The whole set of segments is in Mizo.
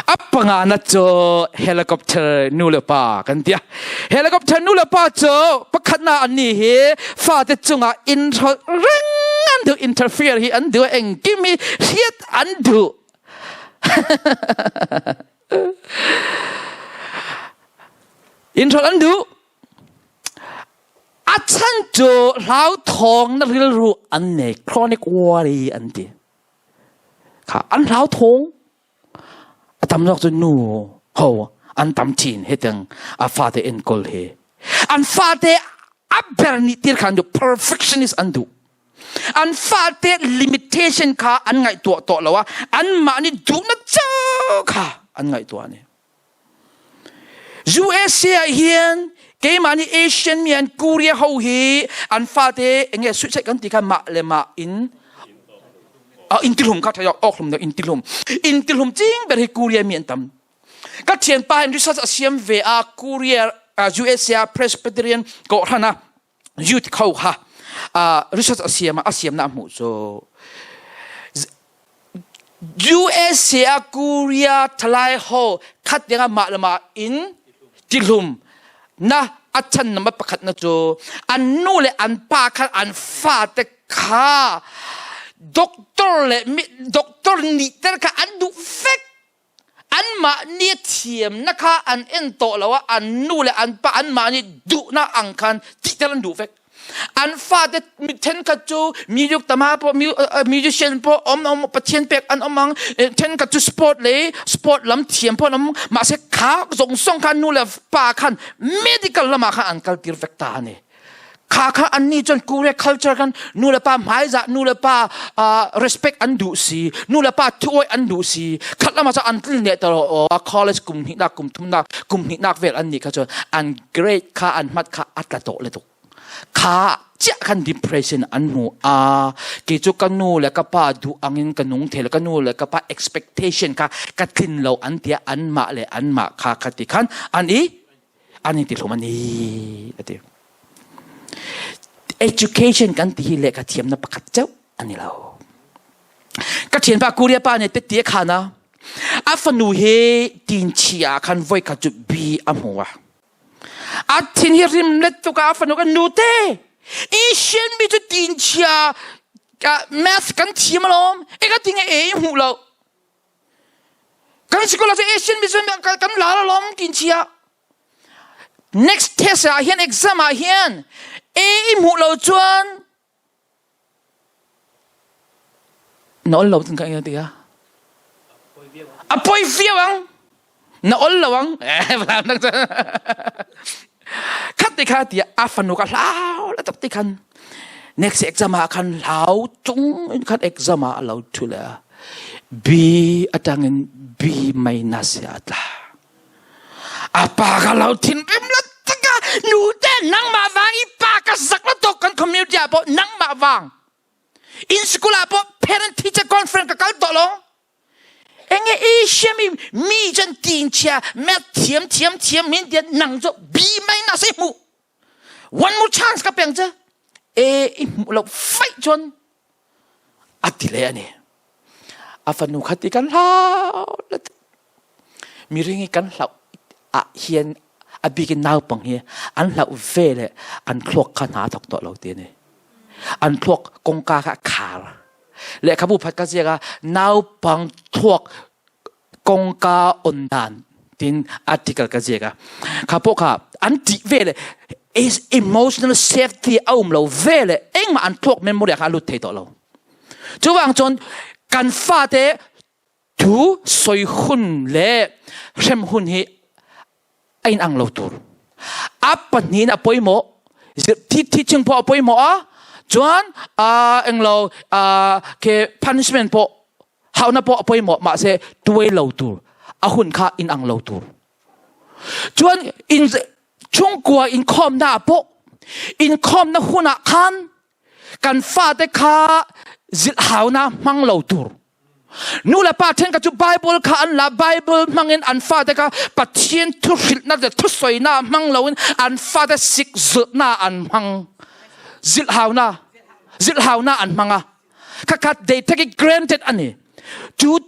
A pangana cu helicopter nu le pa kan tia. Helicopter nu le pa cu pakhatna an ni hi fate cungah in reng an duh interfere hi an duh engkim hi hriat an duh. Inhrolh an duh. A chan cu hlauthawng na rilru an nei chronic worry an ti. Kha an hlauthawng. A tam zawk cu nu ho an tam chin heteng a fate enkawl hi. An fate a ber nih tir khan du perfectionist an duh. An fate limitation kha an ngaihtuah tawh lo a anmah nih duhnak cio kha an ngaihtuah ni. USA ah hian keimah nih Asian mi an Korea ho hi an fate enge suicide kan ti kha mah le mah in in tilhum kha thaya ok hlum in tilhum in tilhum ching ber hi Korea mi an tam ka thian pa in research a siam ve a Korea USA Presbyterian ko hrana youth kho kha research a siam a siam na hmuh cu USA a Korea thalai ho khat denga mah le mah in tihlum na a chan nama pakhat na cu an nu le an pa khan an fa te kha doctor le doctor nih ter kha an duh vek Anmah nih thiamnak kha an en tawh lo ah an nu le an pa anmah nih duhnak ang khan tihter an duh vek. An fate mi thenkhat cu music tama po musician po om om pathian pek an om ang thenkhat cu sport le sport lam thiam po an om mahse kha zong song khan nu le pa khan medical lamah khan an kal tir vek ta ani. Kha kha annih cun Korea culture kan nu le pa hmaizah nu le pa respect an duh si nu le pa thuawi an duh si khat lama cu an tlin ne taro o college kum hnih nak kum thum nak kum hnih nak vel an nih kha cun an grade kha an hmat kha a tla tawh le tuk kha chiah khan depression an hmu a ke cu ka nu le ka pa duh angin ka nung thel ka nu le ka pa expectation kha ka tlin lo an tia an mah le an mah kha kha ti khan an i an in ti hlum ani ati education kan ti hi lehkha thiam na pakhat cheu ani lo ka thian pa Korea pa ne tette khana a fanu he tin chia khan voi kha chu bi a hmu a a thin hi rim let tu ka a fanu ka nu te Asian mi chu tin chia math kan thiam alom e ka tinge e hmu lo Kan sikul ah Asian mi kan lar alom kin chia. Next test ah hian exam ah hian A i hmuh lo chuan na ol lo tin ka tia tia. A poi viau ang. Na ol lo ang. Khat te kha tia a fanu ka hlau la tuk ti khan next exam ah khan hlau chung in khan exam ah lo thu le B atangin B minus ya tla apa ka lo thin rim la taka nu te nangmah wang i pa ka zak la tok kan community ah po nangmah wang in school ah po parent teacher conference ka kal to lo Enge Asia mi mi cun tin chia met thiam thiam thiam min tian nang cu B minus i hmu one more chance ka peng cu A i hmu lo faih cun a ti le ani a fanu kha ti kan hlau mi ring i kan hlau ah hian a bik in naupang hi an hlauh ve le an thluak kha hna thok to lo ti ni an thluak kongka kha khar Lehkhabu phat ka ziak ah naupang thluak kongka on dan tin article ka ziak a kha pawh kha an tih ve le is emotional safety a um lo ve le engmah an thluak memory kha a lut thei tawh lo chuwang cun kan fate thu soi hun le hrem hun hi a in ang lo tur a pahnih a pawimawh thi thi ching pawh a pawimawh a chuan englo ke punishment pawh hauna pawh a pawimawh mahse tuai lo tur a hun kha in ang lo tur chuan in chungkua inkhawmna pawh inkhawmna hunah khan kan fate kha zilh hauna hmang lo tur Nu le pa ṭhenkhat cu Bible kha an la Bible hmangin an fate kha Pathian thuhrilhnak le thusawinak hmang loin an fate sikzulhnak an hmang. Zilhhaunak zilhhaunak an hmang a. Khakhat they take it granted ani. Cu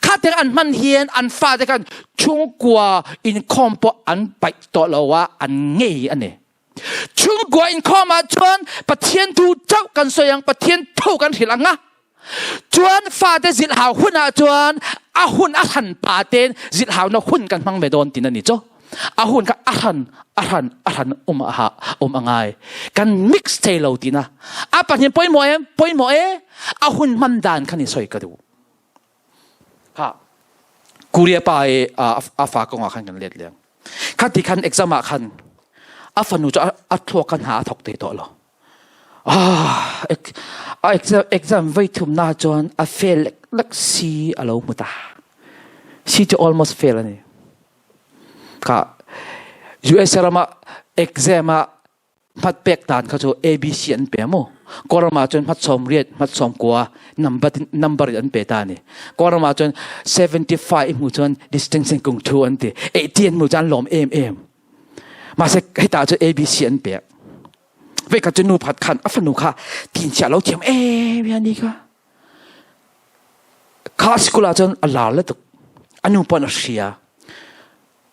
kha Kha tiang an hman hian an fate khan chhungkua inkhawm pawh an paih tawh lo a, an ngei a ni. Chhungkua inkhawm ah chuan Pathian thu chauh kan sawi ang, Pathian thu kan hrilh ang a. Chuan fate zilhhau hun ah chuan a hun a hran pa tein zilhhaunak hun kan hmang ve dawn tin a ni chu. A hun kha a hran a hran a hran um a um a ngai. Kan mix thei lo tina. A pahnih pawimawh em? Pawimawh e. A hun hman dan kha ni sawi ka duh. Kha Korea pa i a fa kong ah khan kan let leng. Kha ti khan exam ah khan a fanu cu a thluak kha hna a thawk te tawh lo. Ah, a exam, exam voi thum na chuan a fail lek lek si a lo hmu ta. Si cu almost fail ani. Ka US ram ah exam ah hmat pek dan kha cu ABC an pe mu. Kawlram ah cun hmat sawm riat, hmat sawm kua number number an pe ta ni. Kawlram ah cun 75 hmu cun distinction kung thu an ti. 80 an hmu cun an lawm em em. Mase hita cu ABC an pek. Ve ka cu nu phat khan a fanu kha tin chia lo thiam em ya ni kha. Kha school ah cun a lar le tuk. Anu pon a hria.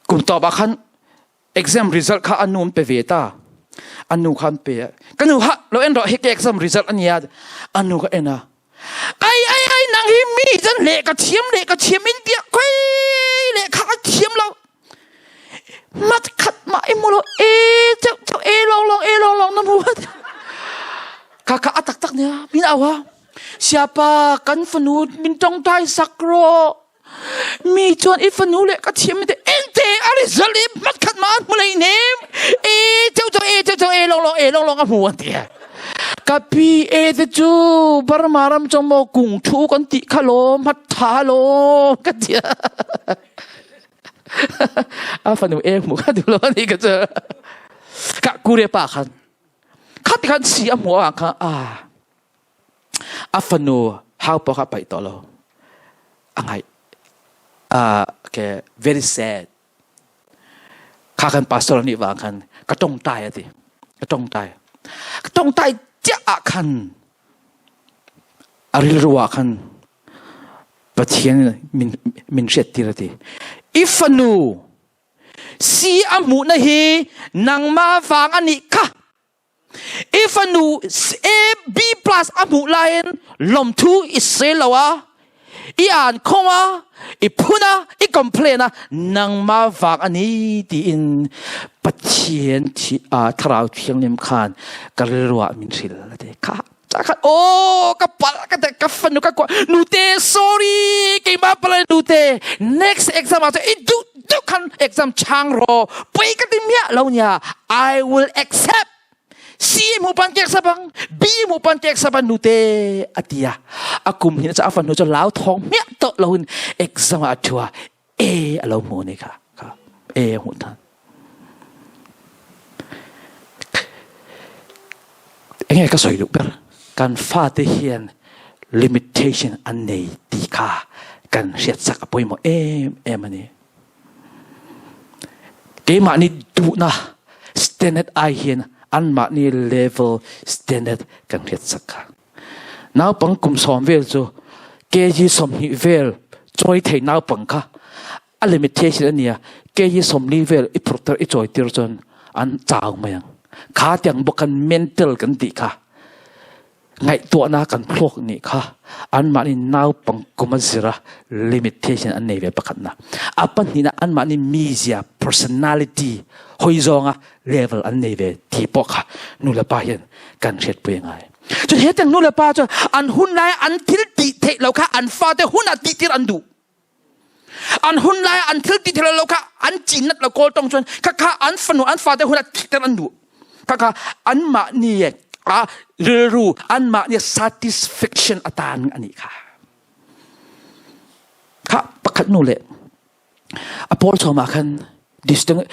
Kum tawp ah khan exam result kha anu an pe ve ta. Anu kha an pe. Ka nu ha lo en ro hi ke exam result ania. Anu ka en a. Ai ai ai nang hi mi zan le ka thiam le ka thiam in tia koi le kha ka thiam lo. Mat khat ma i mu lo e cheu cheu e long long e long long na mu. Ka ka atak tak nia min awa. Siapa kan fanu min tong tai sak ro. Mi chuan i fanu le ka thiam te ente a result i mat khat ma an hmu lei nem. E cheu cheu e cheu cheu e long long e long long a hmu an ti. Ka pi e te chu Burma ram chong mo kung thu kan ti kha lo mat tha lo ka tia. A fanu e hmu kha du lo ni ka chu. Ka kure pa khan. Khat khan si a hmu a kha a. A fanu hau pawh kha a paih tawh lo. A ngaih. Uh, okay, very sad. Kha kan pastor nih wang khan ka tongtai a ti. Ka tongtai. Ka tongtai chiah ah khan a rilru ah khan Pathian min min hriat tir a ti. I fanu si a hmuhna hi nangmah vang a nih kha I fanu A B plus a hmuh laiin lawmthu i sel lo a, i an khom a, i phun a, i complain a, nangmah vang a ni tiin Pathian thlarau thianghlim khan ka rilru ah min hril a ti. Kha ca khan oh ka pal ka te ka fanu ka kwa nute sorry keimah pala nute next exam ah i duh duh khan exam chang ro poi ka ti miah lo nia I will accept C mu pan kek sabang B mu pan kek saban nute atia akum hin cha afan nu cha lau thong miah to lo in exam a thua e alo mu ni kha kha e hu than enge ka soi duh ber kan fate hian limitation an nei ti kha kan hriat sak a pawimawh em em ani keimah ni duhna standard ai hian anmahni level standard kan hriat sak kha Naupang kum sawm vel chu kg 20 vel chawi thei naupang kha a limitation a nia kg 40 vel i phurh i chawi tir chuan an chau mai ang. Kha tiang bawk kan mental kan tih kha ngaihtuahna kan thluak nih kha anmahni naupang kum a zira limitation an nei ve pakhatna. A pahnihna anmahni mizia personality hawi zawnga level an nei ve ti pawh kha nu le pa hian kan hriatpui a ngai. Cun he tiang nu le pa cu an hun lai an thil ti theih lo kha an fate hun ah ti tir an duh. An hun lai an thil ti theih lo kha an cin nat lo kawl tong cun kha kha an fanu an fate hun ah ti tir an duh. Kha kha anmah ni a rilru anmah ni satisfaction atan ani kha. Kha pakhat nu le a pawl chom ah khan distinct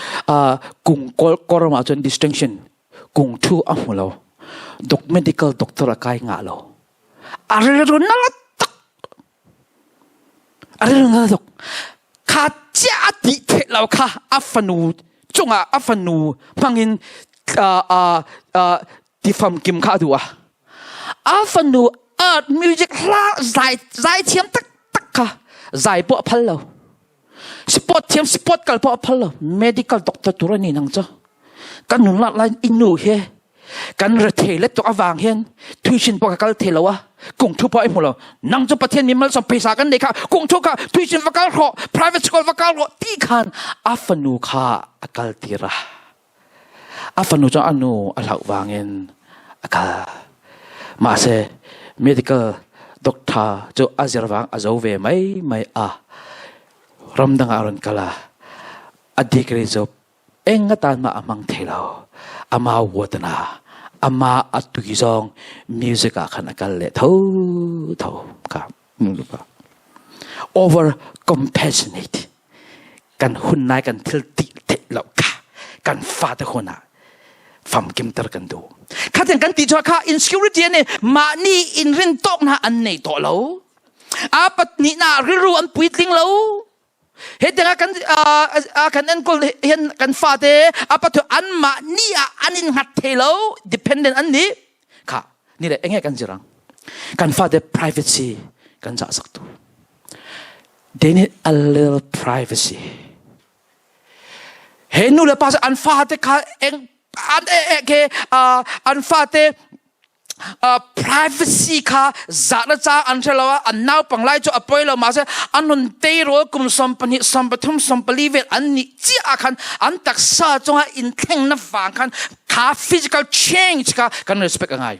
kung kawlram ah cun distinction kung thu a hmu lo dok medical doctor a kai ngah lo a rilru nala tak a rilru nala tuk kha chia a ti theh lo kha a fanu cungah a fanu hmangin ti famkim kha a duh a a fanu art music hla zai zai thiam tak tak kha. Zai pawh a phal lo. Sport thiam sport kal pawh a phal lo. Medical doctor tur a ni nang chu. Kan nun lak lai in nu hi kan rethei le tuk avang hian tuition pawh ka kal thei lo a. Kung thu pawh i hmu lo. Nang chu Pathian mi malsawm phaisa kan nei kha kung thu kha tuition va kal rawh, private school va kal rawh ti khan a fanu kha a kal tir a. A fanu cu a nu a hlauh vangin a kal. Mahse medical doctor cu a zir vang a zo ve mai mai a. Ramdang ah a run kal a. A degree cu eng atan mah a hmang thei lo. Ama ward na ama a tui zong music ah khan a kal leh tho tho ka nu pa. Over compassionate. Kan hun nai kan thil ti theih lo kha kan fate hun ah famkimter kan duh. Khatin kan ti chu kha insecurity ani mahni inrin tawk na an nei tawh lo. A patni na rilru an puitling lo. He tenga kan kan enkol hian kan fate a pathu an mahni ah an in ngat thei lo dependent an ni kha ni le enge kan zirang kan fate privacy kan zah sak tu. They need a little privacy. He nu le pa an fate kha eng an e ke an fate privacy kha zah na cha an hre lo an nau pang lai chu a poi lo ma se an hun te rol kum som pahnih som pathum som pali vel an ni chi a khan an taksa chunga in thleng na wang khan kha physical change kha kan respect angai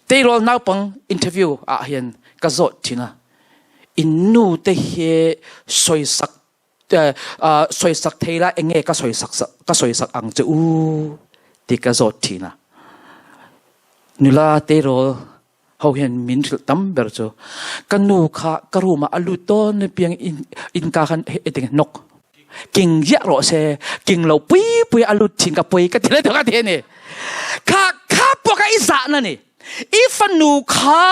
te rol nau pang interview a hian ka zawt thina In nu te hi sawisak sawisak thei la enge ka sawisak ka sawisak ang che u ti ka zawt thin a. Nula tleirawl ho hian min hrilh tam ber chu ka nu kha ka room ah a lut dawn apiang in innka khan eting knock king ziah rawh se king lo pui pui a lut thin ka pui ka ti le ka ti a ni. Kha kha pawh kha i zahna ni. I fanu kha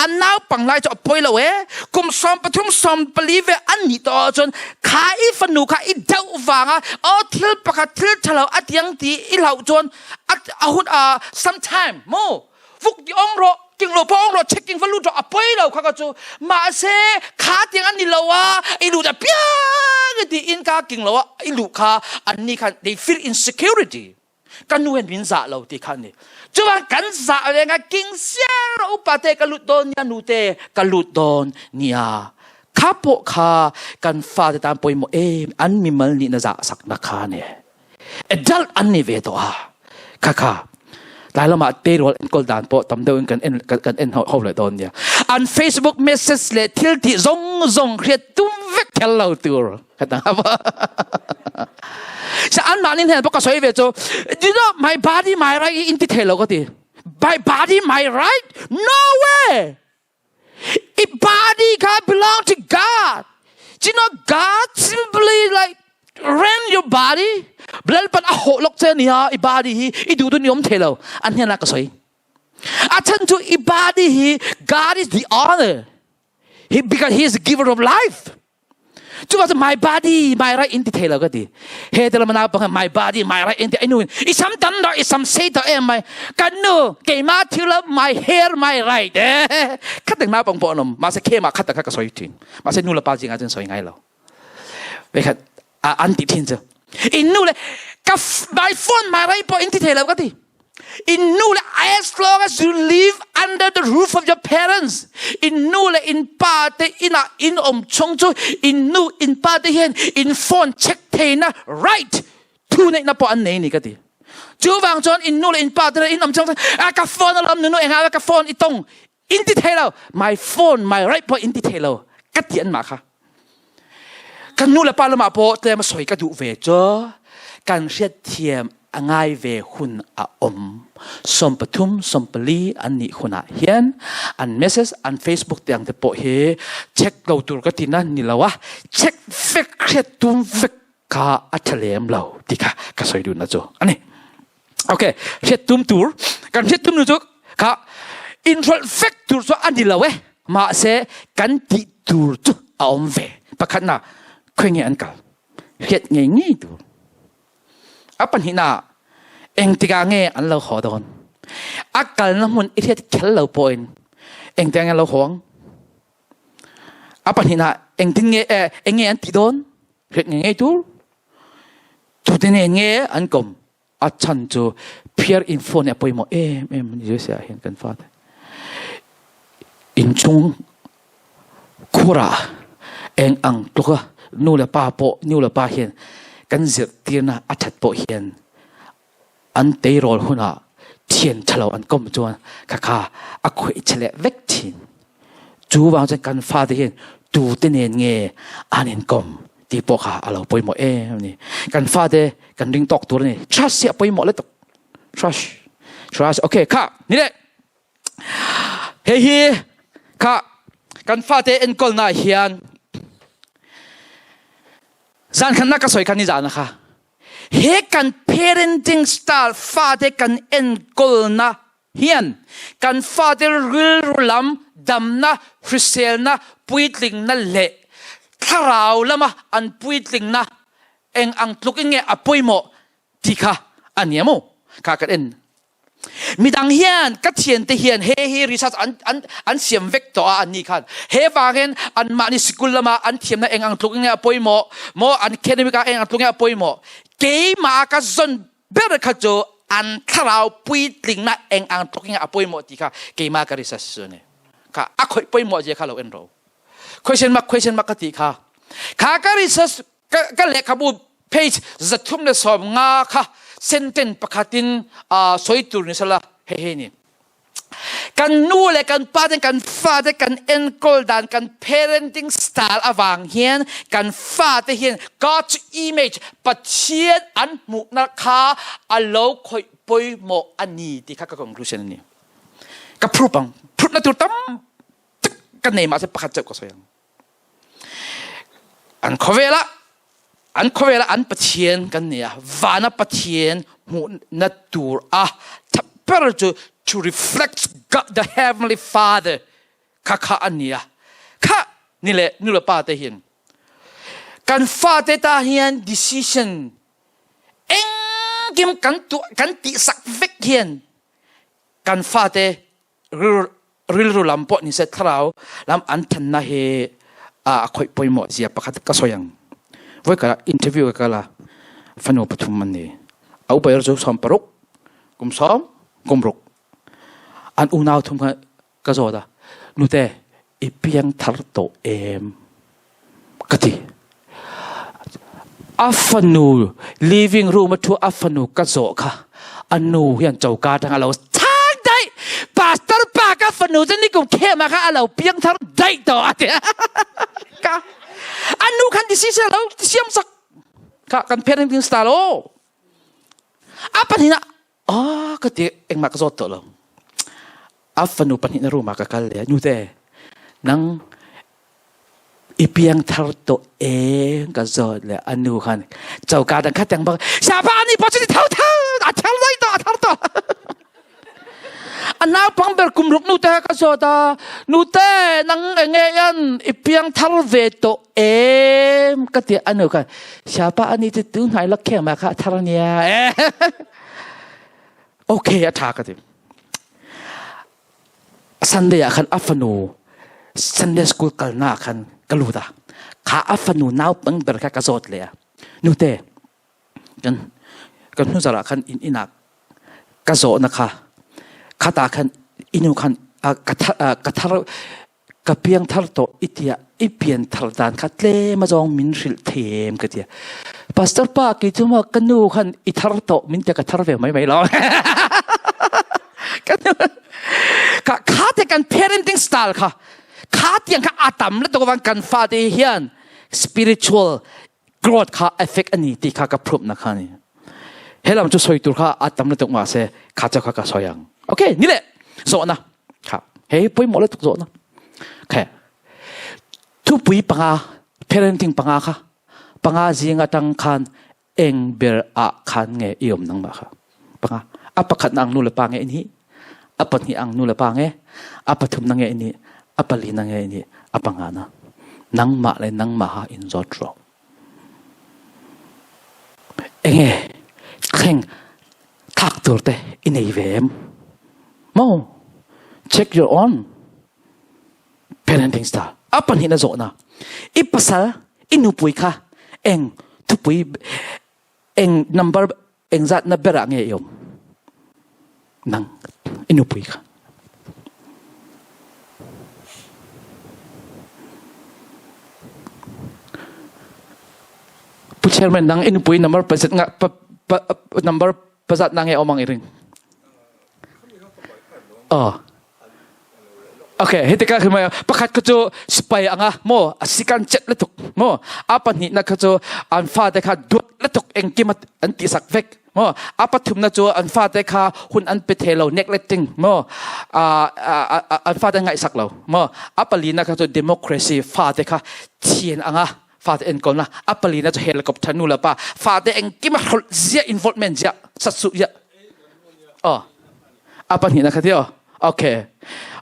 a naupang lai cu a poi lo e. Kum 13 14 ve an nih to ahcun kha i fanu kha i deuh vanga o thil pakhat thil thalo a tiang ti i hlau cun a hun a sometime mu vuk di ong ro king lo po ong ro checking va lut ro a poi lo kha ka cu ma se kha tiang an ni lo a i lut a piang ti in ka king lo a i lu kha an ni khan they feel insecurity. Ka nu hen min zah lo ti kha ni. Chuan kan zah renga king siar upa te ka lut dawn nia nu te ka lut dawn nia. Kha pawh kha kan fate tan pawimawh em an mimal nih na zah sak na kha ne. Adult an ni ve tawh a. Kha kha tlai lamah tleirawl enkawl dan pawh tam deuh in kan en kan en ho leh dawn nia. An Facebook message leh thil tih zawng zawng hriat tum vek kher lo tur. Sa an mahni hnen pawh ka sawi ve chu you know my body my right in ti thei lo ka ti my body my right no way i body kha belong to God do you know God simply like rent your body lalpan a hawh lok che nia i body hi i duh duh ni om thei lo an hnen ah ka sawi a chan chu i body hi God is the owner he because he is the giver of life Cu cu my body my right in ti thei lo ka ti. He te lam nau pang my body my right in ti inu i sam tam da i sam sei ta em mai kan nu keima thil my hair my right eh khat ding nau pang po nom ma se khe ma khat ka ka soi thin ma se nu la pa jing a chen soi ngai lo ve khat an ti thin chu in nu le ka my phone my right po in ti thei lo ka ti In nu le as long as you live under the roof of your parents, in nu le in pa te ina in om chung chu in nu in pa te hian in phone check thei na right thu nei na po an nei ni ka ti. Chu wang chuan in nu le in pa te in om chung a ka phone alam nu nu enga ka phone i tong in ti thei lo my phone my right po in ti thei lo ka ti an ma kha. Kan nu le pa lamah pawh tlem a soi ka duh ve cu kan hriatthiam a ngai ve hun a um. 13 14 an nih hun ah hin an message an Facebook tiang te pawh hi check lo tur ka ti na ni lo a check vek hriat tum vek kha a ṭha lem lo ti kha ka soi duh na cu ani. Okay, hriat tum tur kan hriat tum nu cu kha in hrolh vek tur cu ani lo e. Mahse kan ti tur cu a um ve. Pakhat na khoi nge an kal. Hriat ngei ngei tur. A pahnih na eng tikah nge an lo haw dawn. A kal na hmun i hriat khel lo pawhin eng tiang nge lo hawng. A pahnihna engtin nge eh, eng nge an tih dawn? Hriat ngei ngei tur. Tute nen nge an kawm? A chhan chu peer influence a pawimawh em em ani USA ah hian kan fate. Inchung khurah eng ang tluka nu le pa pawh nu le pa hian kan zirtirna a that pawh hian an teirawl hunah thian thalo an kawm chuan kha kha a khawih chhe leh vek thin. Chu vang chuan kan fate hian tute nen nge an inkawm tih pawh kha a lo pawimawh em a ni. Kan fate kan ring tawk tur a ni. Trust hi a pawimawh lutuk. Trust. Trust. Okay, kha ni leh. Hei hi kha kan fate enkawlna hian zan khatna ka sawi kha ni zana kha he kan parenting style fate kan enkawlna hian kan fate rilru lam damna, hriselna, puitlingna leh thlarau lama an puitlingna eng ang tlukin nge a pawimawh tih kha a ni maw? Kha kan en. Midang hian ka thiante hian he hi research an an an siam vek tawh a anni khan he vangin anmahni sikul lama an thiamna eng ang tlukin nge a pawimawh maw an academic ah eng ang tlukin nge a pawimawh keimah ka zawn ber kha chu an thlarau puitlingna eng ang tlukin a pawimawh ti kha keimah ka research chu ni kha a khoi pawimawh zia kha lo en ro question mark question mark ka ti kha kha ka research ka ka lehkhabu page 350 kha sentence pakhatin soi tur ni sala he he ni Kan nu le kan pa ten kan fate kan enkawl dan kan parenting style awang hian kan fate hian God's image Pathian an hmuhna kha a lo khawih pawimawh a ni ti kha ka conclusion a ni. Ka proof ang. Proof na tur tam tak ka nei mahse pakhat chauh ka sawi ang. An khawvel ah an khawvel ah an Pathian kan ni a vana Pathian hmuhna tur a ber chu to reflect God the heavenly Father kha kha an ni a kha ni le nu le pa te hin kan fate ta hian decision engkim kan tu kan tih sak vek hian kan fate rilru lam pawh nise thlarau lam an thanna hi a khawih pawimawh zia pakhat ka sawi ang. Voi ka interview ka kal a fanu pathum an ni. A upa chu 16 kum 10 kum ruk. An unau thum kha ka zawt a nute i piang thar tawh em? Ka ti. A fanu living room a thu a fanu ka zawh kha a nu hian choka atang a lo chhang daih. Pastor pa ka fanu chu nikum khema kha a lo piang thar daih tawh a ti. Ka a nu khan decision a lo siam sak. Kha kan parenting style aw. A pahnihna ah ka ti engmah ka zawt tawh lo. A fanu pahnihna room ah ka kal leh nute nang i piang thar tawh em ka zawt le a nu khan choka dang kha teng bak sapa ani pawh chu ti tho tho a thar dai tawh a thar tawh a naupang ber kum ruk nute ka zawt a nute nang enge yan i piang thar ve tawh em ka ti a nu khan sapa ani chu tu hnai lak khem ma kha thar nia okay a tha ka ti Sunday ah khan a fanu Sunday school kalna ah khan ka lut a. Kha a fanu naupang ber kha ka zawt leh a. Nute, kan kan hnu zarh ah khan in inn ah ka zawhna kha khatah khan i nu khan ka thar ka thar ka piang thar tawh i tia i pian thar dan kha tlem azawng min hrilh thei em ka tia. Pastor pa kei chu maw ka nu khan i thar tawh min tia ka thar ve mai mai lo. Ka nu kha kha te kan parenting style kha kha tiang kha a tam lutuk avang kan fate hian spiritual growth kha effect ani tih kha ka proof na kha ni. He lam chu sawi tur kha a tam lutuk mahse kha chu kha ka sawi ang. Okay, ni le zawhna kha hei pawimawh lutuk zawhna. Okay. Thupui panga parenting panga kha panga zing atang khan eng ber ah khan nge i awm nangmah kha panga a pakhat na ang nu le pa nge in hi a pahnih ang nu le pa nge a pathum na nge in hi a pali na nge in hi a panga na nangmah le nangmah ha in zawt rawh enge thleng thak tur te i nei ve em mo check your own parenting style. A pahnihna zawhna. I pasal, i nupui kha eng thupui eng number engzatna berah nge i awm? Nang i nupui kha. Pu Chairman nang i nupui number pazat nga pa, pa, number pazat na nge awm ang i ring? Oh. Okay, hiti ka khimai pakhat kha chu sipai anga mo asikan chet lutuk mo a pahnih na kha chu an fa te kha duat lutuk engkim an ti sak vek mo a pathum na chu an fa te kha hun an pe the lo neglecting mo an fa te ngai sak lo mo a pali na kha chu democracy fa te kha thian anga fa te enkawl na a pali na chu helicopter nu la pa fa te engkim hrol zia involvement zia satsu zia oh a pahnihna kha tio okay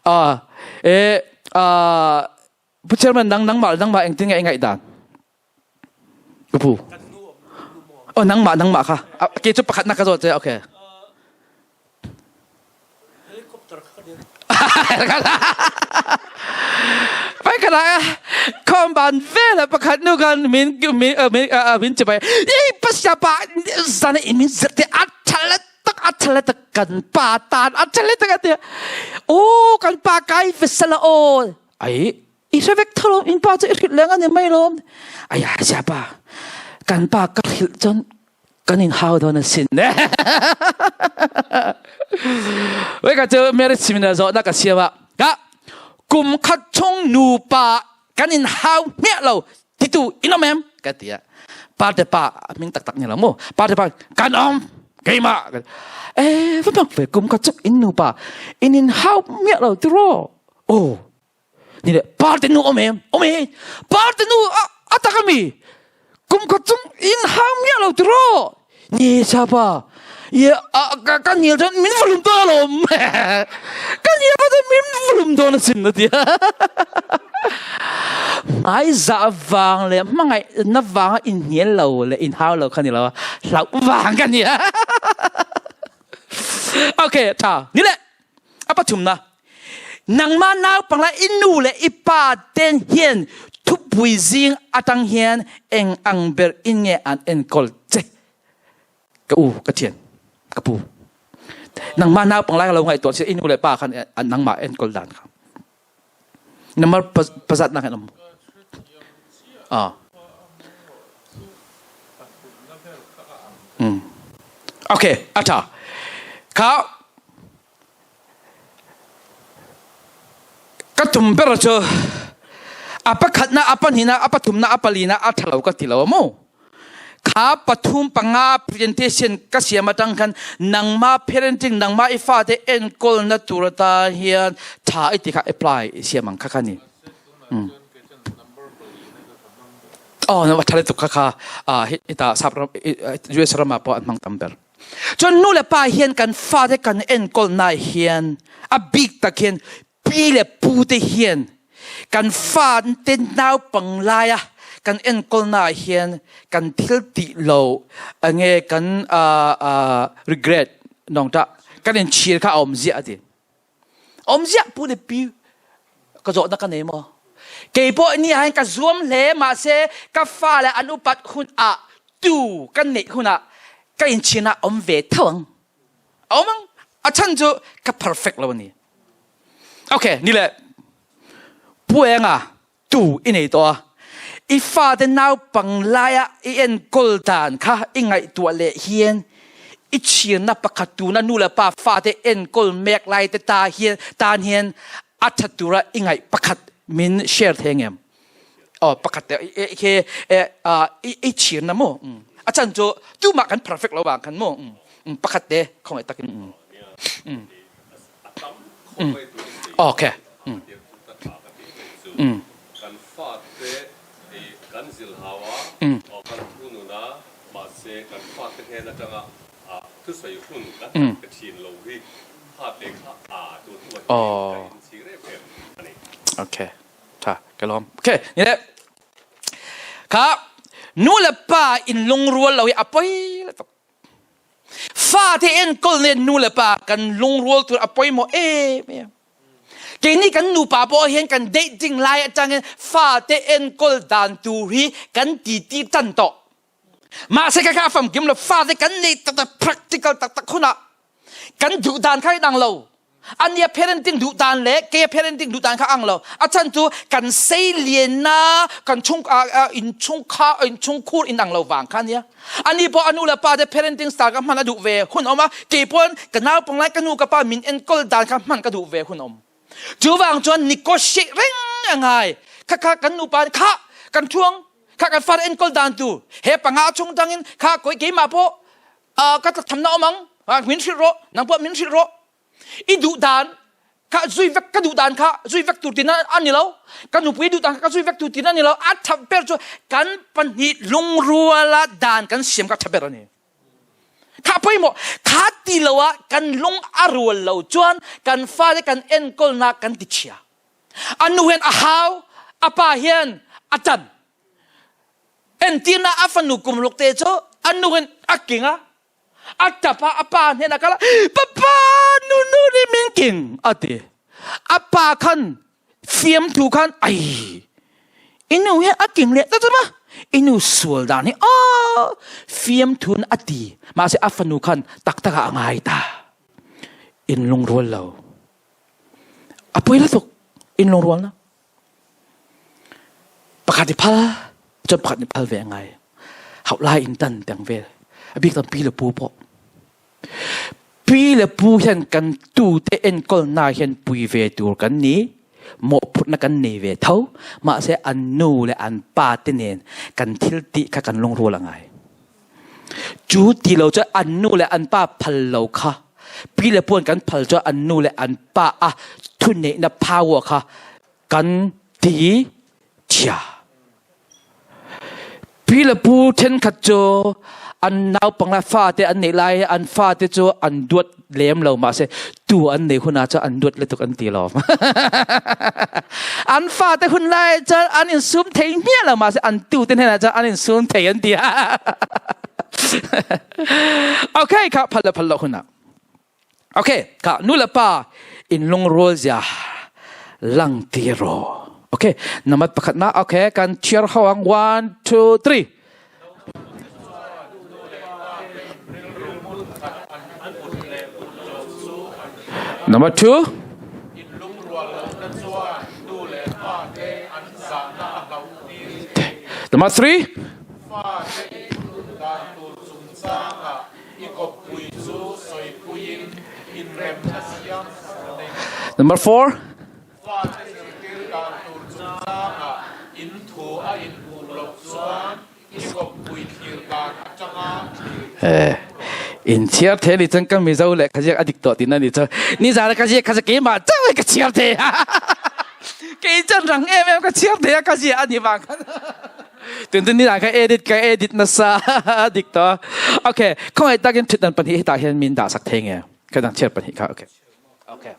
uh, e uh, pu chairman nang nangmah nangmah engtin nge i ngaih dan pu oh nangmah nangmah kha ke chu pakhat na ka zawt che okay Pai kana khom ban vela pakhat nu kan min min min min chibai ei pasya pa zan in min zerte a thalat tak a thalat tak kan pa tan a thalat tak atia o kan pa kai vesala o ai i hrevek thalom in pa chu i hrilh leng ani mai lom aya sia pa kan pa ka hrilh chon kan in hau dawn asin wei ka chu marriage seminar zo na ka siama ka kum khat chung nupa kan in hau hmiah lo titu in om em ka tia pa te pa ming tak tak ni lo mu pa te pa kan om keima e va bak ve kum khat chung in nupa in in hau hmiah lo ti ro oh ni le parte nu om em om e parte nu a tak ami kum khat chung in hau miah lo ti ro ni sa pa ye ka ka nial chuan min vulum to alom ka nial pa chuan min vulum dawn asin na tia hmai za vang le hmangaih na vanga in hnial lo le in hau lo kha ni lo hlauh vang ka nia okay tha ni le A pathumna, nangmah naupang la i nu le i pa ten hian thupui zing atang hian eng ang ber in nge an enkawl che? Ka u, ka thian, ka pu. Nangmah naupang lai lo ngaihtuah si i nu le pa khan an nangmah enkawl dan kha. Number pazat na kan um. Ah. Mm. Okay, atha. Kha ka tum ber chu a pakhatna a pahnihna a pathumna a palina a thalo ka ti lo mo kha pathum panga presentation ka siam atang khan nangma parenting nangma i fate enkawl na tur ata hian tha i ti kha apply i siam ang kha kha ni oh na thale tuk kha kha a ita sap ram US ram ah pawh an hmang tam ber chuan nu le pa hian kan fate kan enkawl na hian a bik tak hian Pi le pute hian kan fate naupang laia kan enkawlna ah hian kan thil tih lo nge kan regret nong ta kan in chir kha a awm ziah a ti. Awm ziah pu le pi ka zawhna ka nei maw? Kei pawh ni ah hin ka zuam hle mahse ka fale an upat hun ah tu kan neih hun ah ka in chin ah awm ve tho ang. A awm ang. A chan cu ka perfect lo ani. Okay, ni le puenga tu i nei tawh a i fate naupang laia i enkawl dan kha i ngaihtuah leh hian i chirna pakhat tuna nu le pa fate enkawl mek lai te ta hian tan hian a tha tura i ngaih pakhat min share thei ngem oh pakhat te khi i chirna mu a chan chu tumah kan perfect lo bang khan mu pakhat te khongai takin okay kan fate kan zil hawa kan thu nuna mahse kan fate hnen atanga thusawi hun kan han pe thin lo hi fate kha a tun hnuah hian ka inchhir em em a ni. Okay. Tha ka lawm. Okay, ni le. Kha nu le pa in lungrual lo hi a poi le tuk. Fate enkawl nen nu le pa kan lungrual tur a pawimawh em em. Keini kan nupa pawh hian kan dating lai atangin fate enkawl dan tur hi kan titi tan tawh. Mahse ka kha famkim lo fate kan nei tak tak practical tak tak hunah kan duh dan kha inang lo. Ania parenting duh dan le ke parenting duh dan kha ang lo. A chan chu kan seilianna kan chung in chung kha in chung khur inang lo vang kha nia. Ani pawh a nu le pa te parenting style ka hman a duh ve hun awm a, kei pawn ka naupang lai ka nu ka pa min enkawl dan kha hman ka duh ve hun awm. Chuvang chuan negotiate reng a ngai. Kha kha kan nupa kha kan thuang kha kan far enkawl dan tu he panga chung tangin kha koi keimah pawh ka thamna awm ang min hrilh rawh nang pawh min hrilh rawh i duh dan kha zui vek ka duh dan kha zui vek tur tina ani lo ka nupui duh dan kha ka zui vek tur tina ani lo a tha ber chu kan pahnih lungruala dan kan siam kha tha ber ani kha pawimawh kha ti lo a kan lung a rual lo chuan kan fale kan enkawlna kan ti chhia anu hian a hau a pa hian a tan entirna a fanu kum ruk te chu anu hian a king a a tap a a pa hnenah kal a papa nunu nih min king a ti a pa khan fiamthu khan ai inu hi a king leh ta chuma inu sual dan hi a fiamthun a ti mahse a fanu khan tak tak ah a ngai ta in lungrual lo a poi la tuk in lungrual na Pakhat i phal cun pakhat nih phal ve a ngai. Hauh lai in tan tiang vel. A bik tam pi le pu pawh. Pi le pu hian kan tu te enkawlnak hian pui ve tur kan ni. Mawhphurhna kan nei ve tho. Mahse an nu le an pa te nen kan thil ti kha kan lungrual a ngai. Cu ti lo cu an nu le an pa phal lo kha pi le puan kan phal cu an nu le an pa a thuneihnak power kha kan ti chia. Pi le pu ṭhenkhat cu an naupang le fate an neih lai an fate cu an duat lem lo mahse tu an nei hun ah cun an duat le tuk an ti lo. an fate hun lai cun an in sum thei hmiah lo mahse an tu te hnen ah cun an in sum thei an ti. okay kha phal le phal lo hun ah. Okay, ka nu le pa in lungrual zia lang ti ro. Okay, namat pakhat na. Okay, kan cheer ho ang 1 2 3. Number 2. Number 3. I kawppui chu sawipuiin inremna siam sak a ni. Number 4. Fate zirtir dan tur chungchangah in thu a inhmuh loh chuan i kawppui thlir dan atanga thlir Eh, in chhiar the ni chuan ka Mizo lehkha ziak a dik tawh tihna ni chu. Nizan ka ziak kha chu keimah chauh ka chhiar the a. Kei chuan rang em em ka chhiar the a ka ziah a ni vang khan. Tun ni ka edit ka edit nasa dik to. Okay, khawngaih takin thutdan pahnih hetah hian min dah sak thei nge? Ka dang chair pahnih kha. Okay. Okay.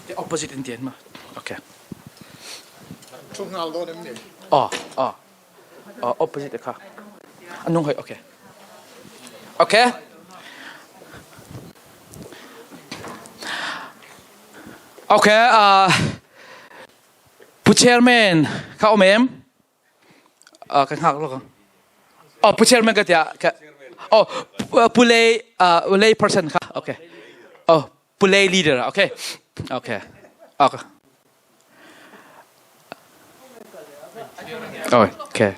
The opposite in tian ma. Okay. Thu ngal dawn em ni? Oh, oh. Opposite kha a nung hoi okay okay okay pu chairman kha om em kan hngak lo oh pu chairman ka tia oh pu lay lay person kha okay oh pu lay leader okay okay okay Oi, okay.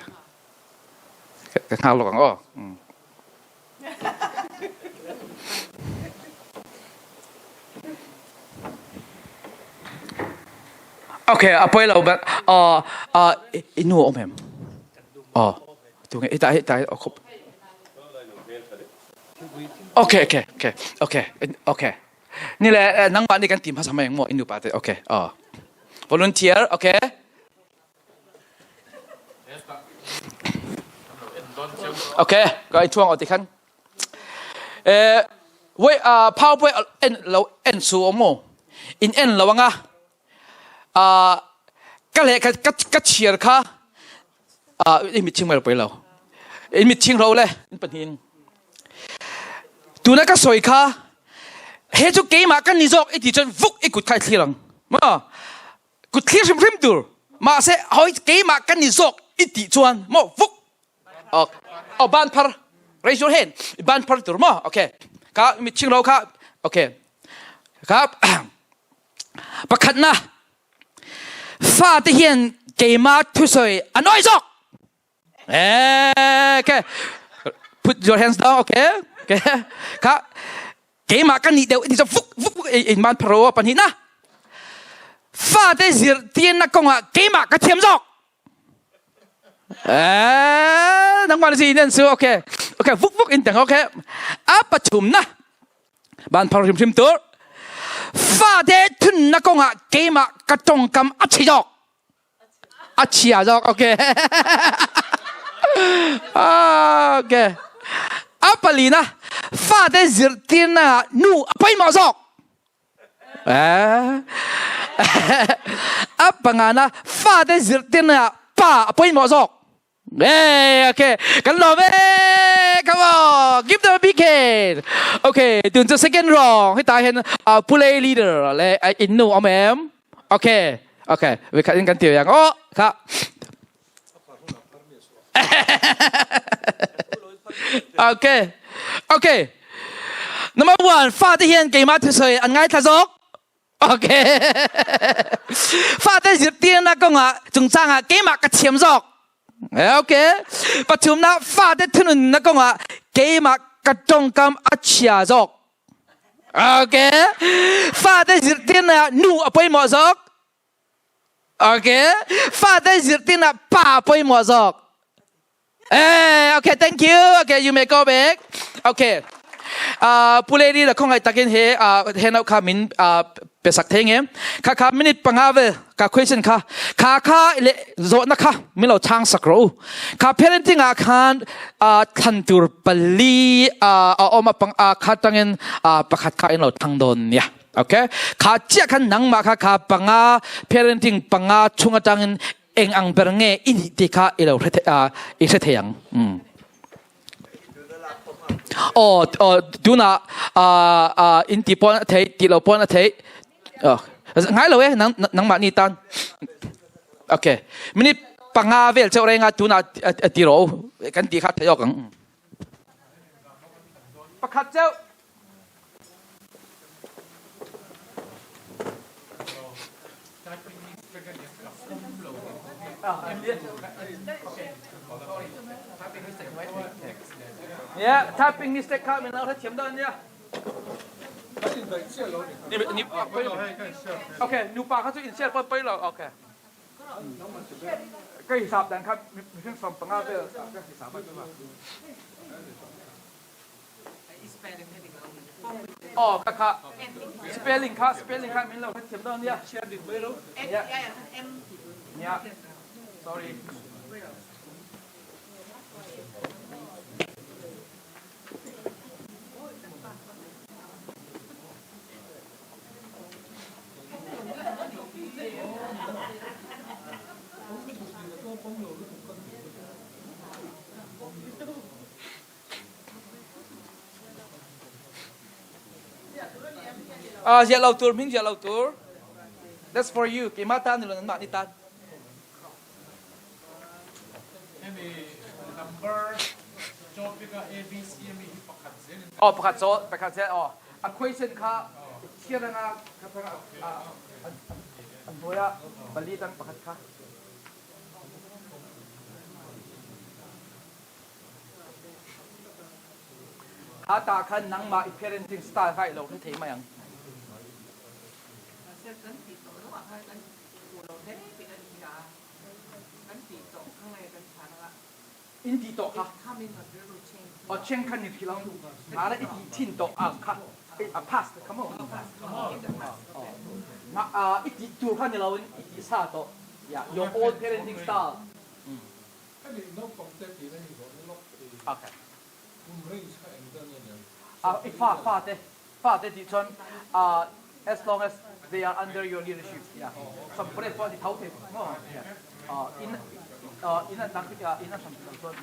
Ka hngak lawk ang aw. Okay, a poi lo but uh inu om em. Oh, tu nge ita ita khop. Okay, okay, okay. Okay, okay. Ni le nangmah nih kan team hmasa mei maw in nupa te okay oh volunteer okay okay ka i chuang o ti khan eh wei a phau poi en lo en su omo in en lo anga a. Ka lehkha ka chhiar kha i mitching mai lo pui lo. In mitching ro le in pahnih Tuna ka sawi kha he chu keimah kan ni zawk i ti chuan vuk i kut kha i thlir ang. Ma kut thlir hrim hrim tur. Mahse hoi keimah kan ni zawk i tih chuan maw vuk Oh, ban phar. Raise your hand. Ban phar tur mo. Okay. Ka mit ching lo kha. Okay. Ka pakhat na fa te hian keima thusawi anoi zawk. Eh, okay. Put your hands down, okay? Okay. Ka keimah kan nih deuh ti vuk vuk vuk in man pharo pahnih na. Fa te zir tian na kongah keimah ka thiam zawk. Eh, nangmah na si nan su okay. Okay, vuk vuk in teng okay. A pathum na ban phar hrim hrim tur. Fa te thun na kongah keimah ka tongkam a chi jok. A chia jok okay. Okay. A pali na fa te zir tir na nu a paimah zok. A pangana fate zirtirna ah pa a pawimawh zawk. Eh, okay. Kan lawm e. Come on. Give them a big hand. Okay, tun chu second round. Heta hian pulei leader le in nu awm em? Okay. Okay. Vi khat in kan ti yang. Oh, kha. Okay. Okay. Number one, fate hian keimah thusawi an ngaithla zawk. Okay. Fate zirtirnak kongah cungcang ah keimah ka thiam zawk. Okay. Pathumnak fate thununnak kongah keimah ka tongkam a chia zawk. Okay. Fate zirtirnak nu a poimawh zawk. Okay. Fate zirtirnak pa pawimawh zawk. Eh, okay, thank you. Okay, you may go back. Okay. Pule ni la khongai takin he he nau kha min pesak thei nge. Kha kha minute panga vel ka question kha kha kha le zo na kha min lo chang sak ro. Kha parenting ah khan thlan tur pali a oma pang a kha tangin pakhat kha in lo thang don nia. Okay? Kha chia khan nangmah kha kha panga parenting panga chung atangin eng ang ber nge i nih ti kha i lo hre i hre thei ang. Oh, oh tuna in ti pon a thei ti lo pon a thei. Oh, ngai lo e nang nangmah ni tan. Okay. Minute panga vel cheu renga tuna ti ro kan ti kha thei ok ang. Pakhat cheu Yeah, typing mistake kha min lo hrethiam dawn nia. Ni Okay, nupa kha chu in share pawh poi lo. Okay. Ka hisap dan kha mihring 15 vel ka hisap a chu. Aw kha kha spelling kha spelling kha min lo hrethiam dawn nia. Nia. Sorry. Ah, ziah lo tur, hming ziah lo tur. That's for you. Keimah ta ni lo nanmah ni tan. Hemi number topic a ABC ami hi pakhat zel in Oh, pakhat so, pakhat zel. Oh, a question kha thian anga kha thanga an hnuai ah pali tang pakhat kha. Kha ta khan nangmah i parenting style kha i lo hre thei mai ang. In ti tawh kha. O cheng khan ni philo. Mara i ti thin tawh a kha. A past kha mo. Ma i ti tur kha ni lo in i ti sa tawh. Yeah, your old parenting style. Hemi naupang te tihna hi zawhna lawk i Okay. kum range kha eng zat nge niang? I fa fa te fa te tih chuan. As long as they are under your leadership. Yeah. 18 pawh an i tho thei maw? Yeah. In in an dang in an hram lo chuan.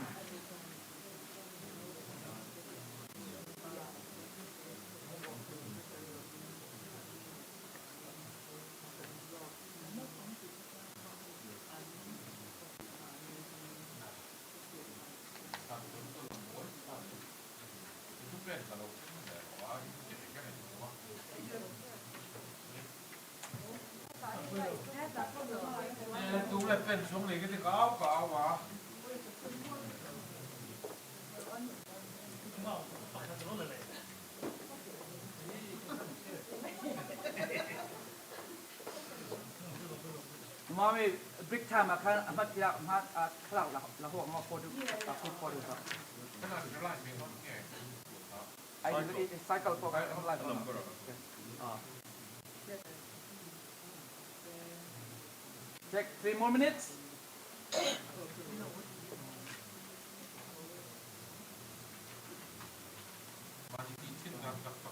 Mami, break time ah khan a hmat tiah hmat thlalak la huak ma photo photo ka. Ai cycle po ka live. Take 3 more minutes.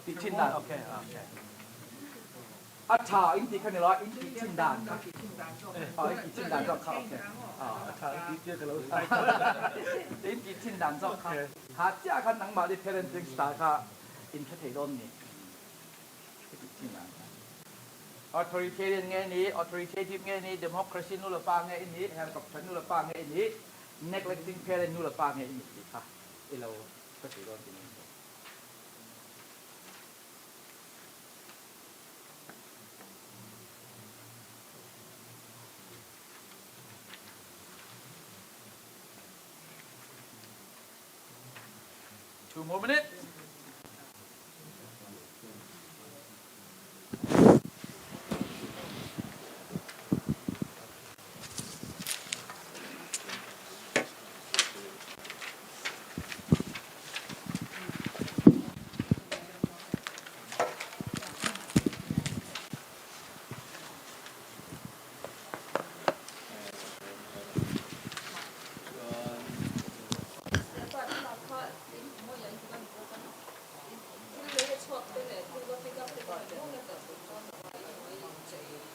Ti thin dan okay okay. A tha in ti kha ni lo in ti thin dan kha. In ti thin dan zawk kha okay. A tha in ti tia ka lo In ti thin dan zawk kha. Kha chiah khan nangmah ni parenting style kha in hre thei dawn ni. Ti thin dan kha. Authoritarian nge ni, authoritative nge ni, democracy nu le pa nge i nih, helicopter nu le pa nge i nih, neglecting parent nu le pa nge i nih ti kha i lo ka ti dawn ti ni. Two more minutes.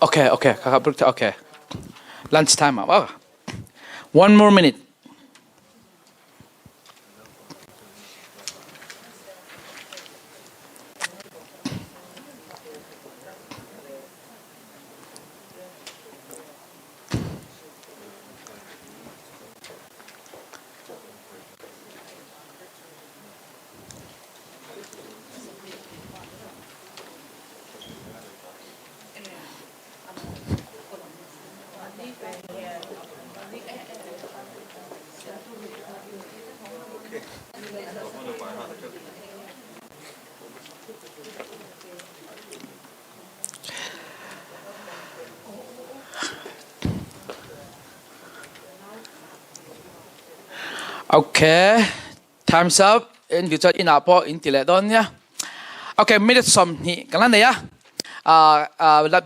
Okay, okay, okay. Lunch time. Oh. One more minute. Okay, time's up. In future in ah pawh in ti leh dawn nia. Okay, minute 20 kan la nei a.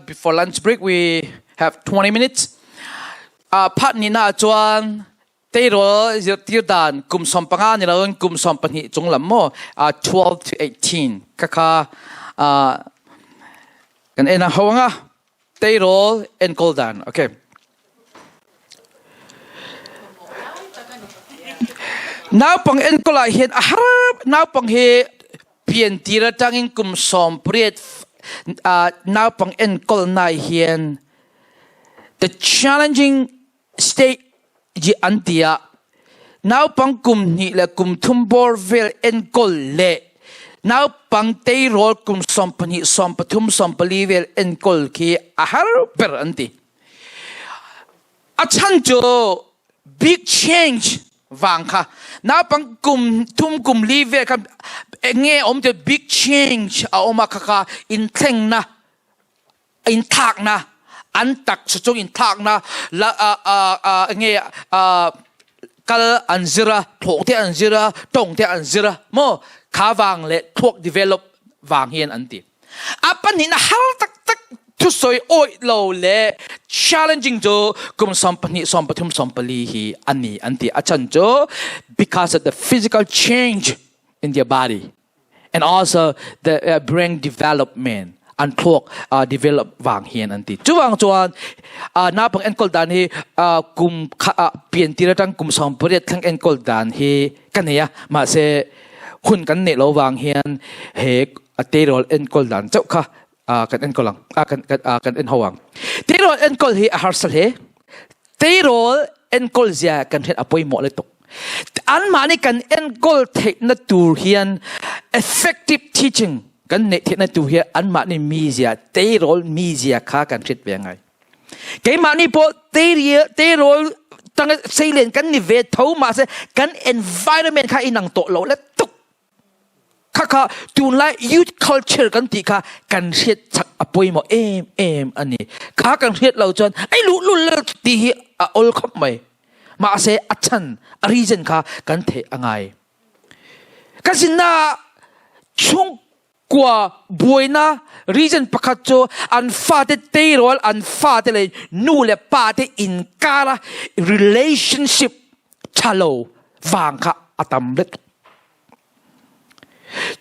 Before lunch break we have 20 minutes. Part ni na chuan Teirawl zirtir dan kum 15 ni loin kum 12 cung lam maw 12 to 18 khakha kan en a ho anga teirawl enkawl dan okay naupang enkawl ah hian a har naupang hi pian tir atangin kum 18 naupang enkawl na hian the challenging state ji an ti a naupang kum hnih le kum thum bawr vel enkawl le naupang teirawl kum 12 13 14 vel enkawl khi a har ber an ti a chan cu big change vang kha naupang kum thum kum li vel kha nge om te big change a oma kha kha in thleng na in thakna an taksa chung in thakna la nge kal an zira thawk te an zira tong te an zira mo kha wang le thluak develop wang hian an ti a pahnih na har tak tak thu soi oi lo le challenging chu kum 12 13 14 hi ani an ti a chan chu because of the physical change in their body and also the brain development. An thluak develop vang hian an ti. Chuvang chuan naupang enkawl dan hi kum piantir atang kum 18 thleng enkawl dan hi ka nei a. Mahse hun kan neih lo vang hian he tleirawl enkawl dan chauh kha kan enkawl ang kan kan en ho ang. Tleirawl enkawl hi a harsa hle. Tleirawl enkawl zia kan hriat a pawimawh lutuk. Anmahni kan enkawl theihna tur hian effective teaching kan neih theihna tur hian anmahni mizia, tleirawl mizia kha kan hriat ve a ngai. Keimahni pawh tleirawl tang seilen kan ni ve tho mahse kan environment kha inang tawh lo lutuk. Kha kha tunlai youth culture kan tih kha kan hriat chak a pawimawh em em a ni. Kha kan hriat lo chuan ei luhlul lel tih hi a awl khawp mai. Mahse a chhan a reason kha kan theih a ngai. Ka zinna chhungkua buaina reason pakhat chu an fate tleirawl an fate leh nu leh pa te inkara relationship tha lo vang kha a tam let.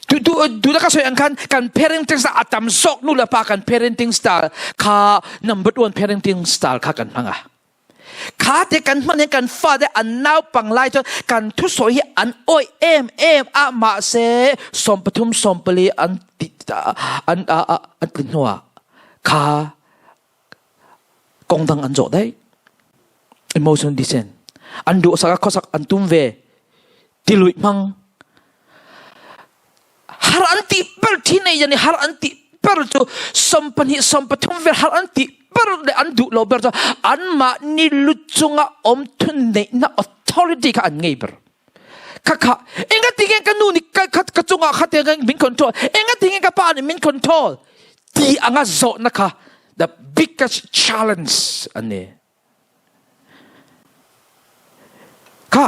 Tuna ka sawi ang khan kan parenting style a tam zawk nu le pa kan parenting style kha number one parenting style kha kan hmang a. Kha te kan hman hian kan fate an naupang lai chuan kan thusawi hi an awih em em a mahse 13 14 an ti an an tlin hnuah kha kong dang an zawh daih. Emotional descent. An duhsak a khuasak an tum ve. Tiluih hmang. Har an tih ber thin ei yani har an tih ber chu 12 13 vel har an tih ber le an duh lo ber chu anmahni lu chunga awm thun neihna authority kha an ngei ber. Kha kha enga tinge ka nu ni ka ka chunga kha te min control enga tinge ka pa ni min control ti anga zawhna kha the biggest challenge an ni. Kha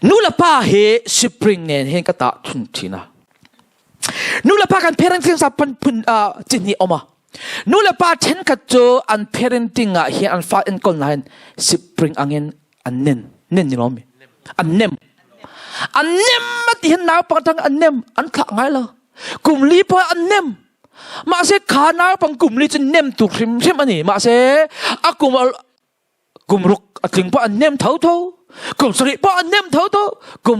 nu le pa hi spring nen hin ka tah thun thin a. Nu le pa kan parenting sa pan phun chi hnih awm a. Nu le pa thenkhat cu an parenting ah hian an fa enkawl na hin spring angin an nen nen ni lo mi an nem an nem a ti hin naupang tang an nem an thlah ngai lo kum li pawh an nem mahse kha naupang kum li chu nem tu hrim hrim ani mahse a kum kum ruk a tling pawh an nem tho tho kum sarih pawh an nem tho tho kum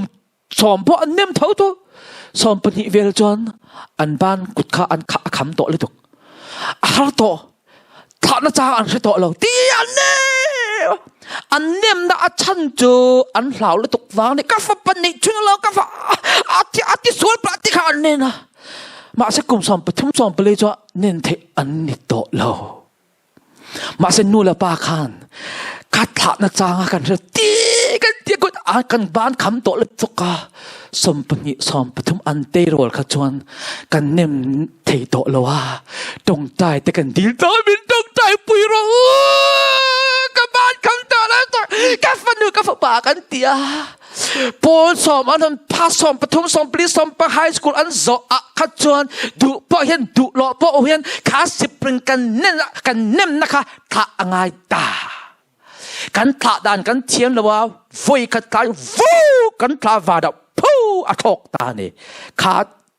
sawm pawh an nem tho tho 12 vel chuan an ban kut kha an a kham tawh lutuk a har tawh thahna chang an hre tawh lo ti an nem an nem na a chan chu an hlau lutuk vang ni ka fa pan nih chun lo ka fa a ti a ti sual pa ti kha an nen a mahse kum 13 14 chu nen theih an ni tawh lo Mahse nu le pa khan ka thlah na chang kan hre ti kan ti kut a kan ban kham tawh le tuk a 12 13 an te rol kha chuan kan nem thei tawh lo a tawngtai te kan dil tawh min tawngtai pui ro ka ban kham tawh le ka fanu ka fapa kan ti a Paul sawm an han pha 13 14 sawm high school an zawh ah kha chuan duh pawh hian duh lo pawh hian kha sipring kan nen kan nem na kha thlah a ngai ta kan thlah dan kan thiam lo a voi khat kai vu kan thlah va da phu a thawk ta ni kha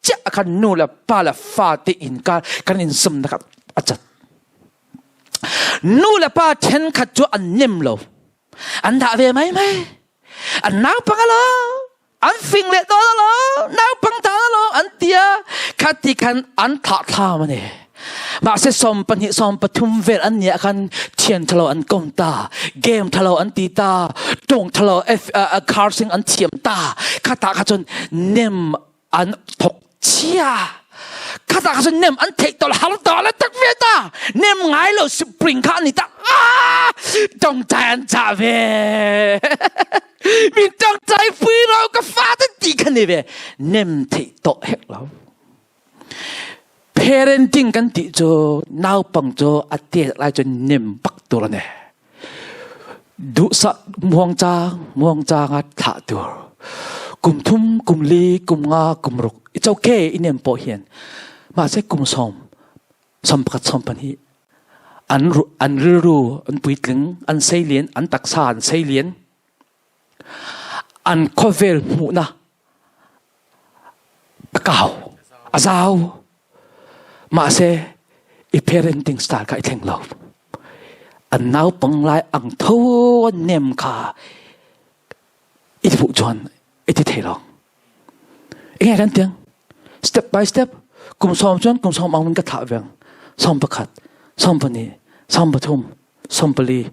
chiah khan nu le pa le fa te in kar kan in sum na kha a chat nu le pa then khat chu an nem lo An dah ve mai mai. An naupang alo. An fing leh dawn alo. Naupang ta alo an tia. Khati khan an thlah thlam ani. Mahse 12 13 vel an nia khan thian thalo an kom ta. Game thalo an ti ta. Tong thalo F car sing an thiam ta. Khata kha chun nem an thok chia khata kha nem an theih tol har to la tak ve ta nem ngai lo spring kha ni ta a tong chai an cha ve min tong chai pui ro ka fa te ti kha ni ve nem theih to hek lo parenting kan ti chu naupang chu a te lai chu nem bak tur ne Duhsah muangcang muangcang ah thlah tur. Kum thum, kum li, kum nga, kum ruk. It's okay i nem pawh hian. Mahse kum sawm, 11, 12 an an rilru an puitling, an seilian, an taksa an seilian. An khawvel hmuhna a kau, a zau. Mahse i parenting style kha i thleng lo. An naupang lai ang tho an nem kha i fuh chuan i ti thei lo. Enge kan tiang? Step by step kum sawm chuan kum sawm ang ka thlah veng. 11, 12, 13, 14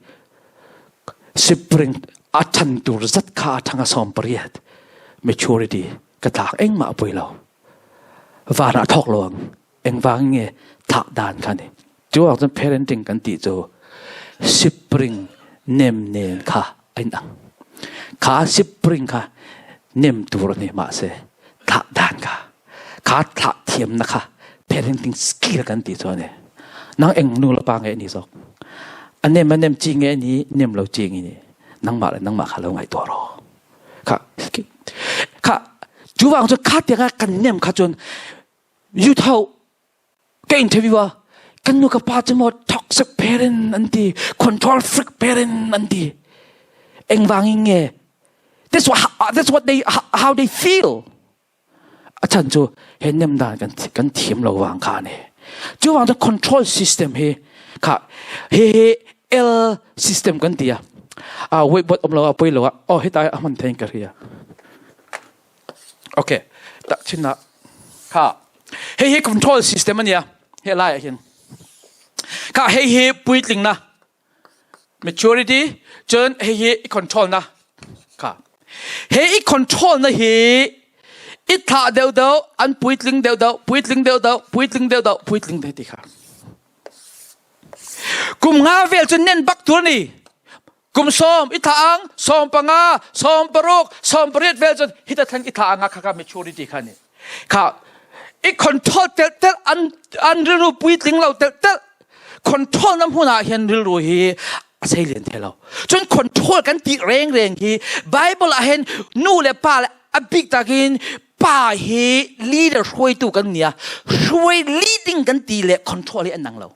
sipring a than tur zat kha a thanga 18 maturity ka tlak engmah pui lo. Van ah thawk lo ang. Engvang nge thah dan kha ni. Chu ah cun parenting kan ti cu sipring nem nen kha a in ang. Kha sipring kha nem tur a ni mahse thlah dan kha kha thlah thiamna kha parenting skill kan ti cu a ni. Nang eng nu le pa nge ni zawk. A nem a nem chi nge ni nem lo chi nge ni. Nangmah le nangmah kha lo ngaihtuah rawh. Kha kha cu vang cu kha tiang ah kan nem kha cun youth ho ka interview a kan nu ka pa cu maw toxic parent an ti control freak parent an ti engvang in nge that's what that's what they how they feel a chan cu he nem dan kan kan thiam lo wang kha ne chu wang cu control system hi kha he he L system kan ti a a whiteboard om lo a poi lo a oh hitai a hman thein ka ria Okay. Ta chinna kha hei hi control system ania he lai ah hin kha hei hi puitling na maturity cun hei hi i control na kha hei i control na hi i thlah deuh deuh an puitling deuh deuh puitling deuh deuh puitling deuh deuh puitling deuh ti kha kum nga vel cun nen bak tur ni Kum sawm i thlah ang, 15, 16, 18 vel cun hita thlen i thlah ang kha kha maturity kha ni. Kha i control tel tel an an rilru puitling lo tel tel control na hmun ah hian rilru hi a sei lian thei lo. Cun control kan ti reng reng hi Bible ah hin nu le pa le a bik takin pa hi leader hruaitu kan nia hruai leading kan ti le control hi an nang lo.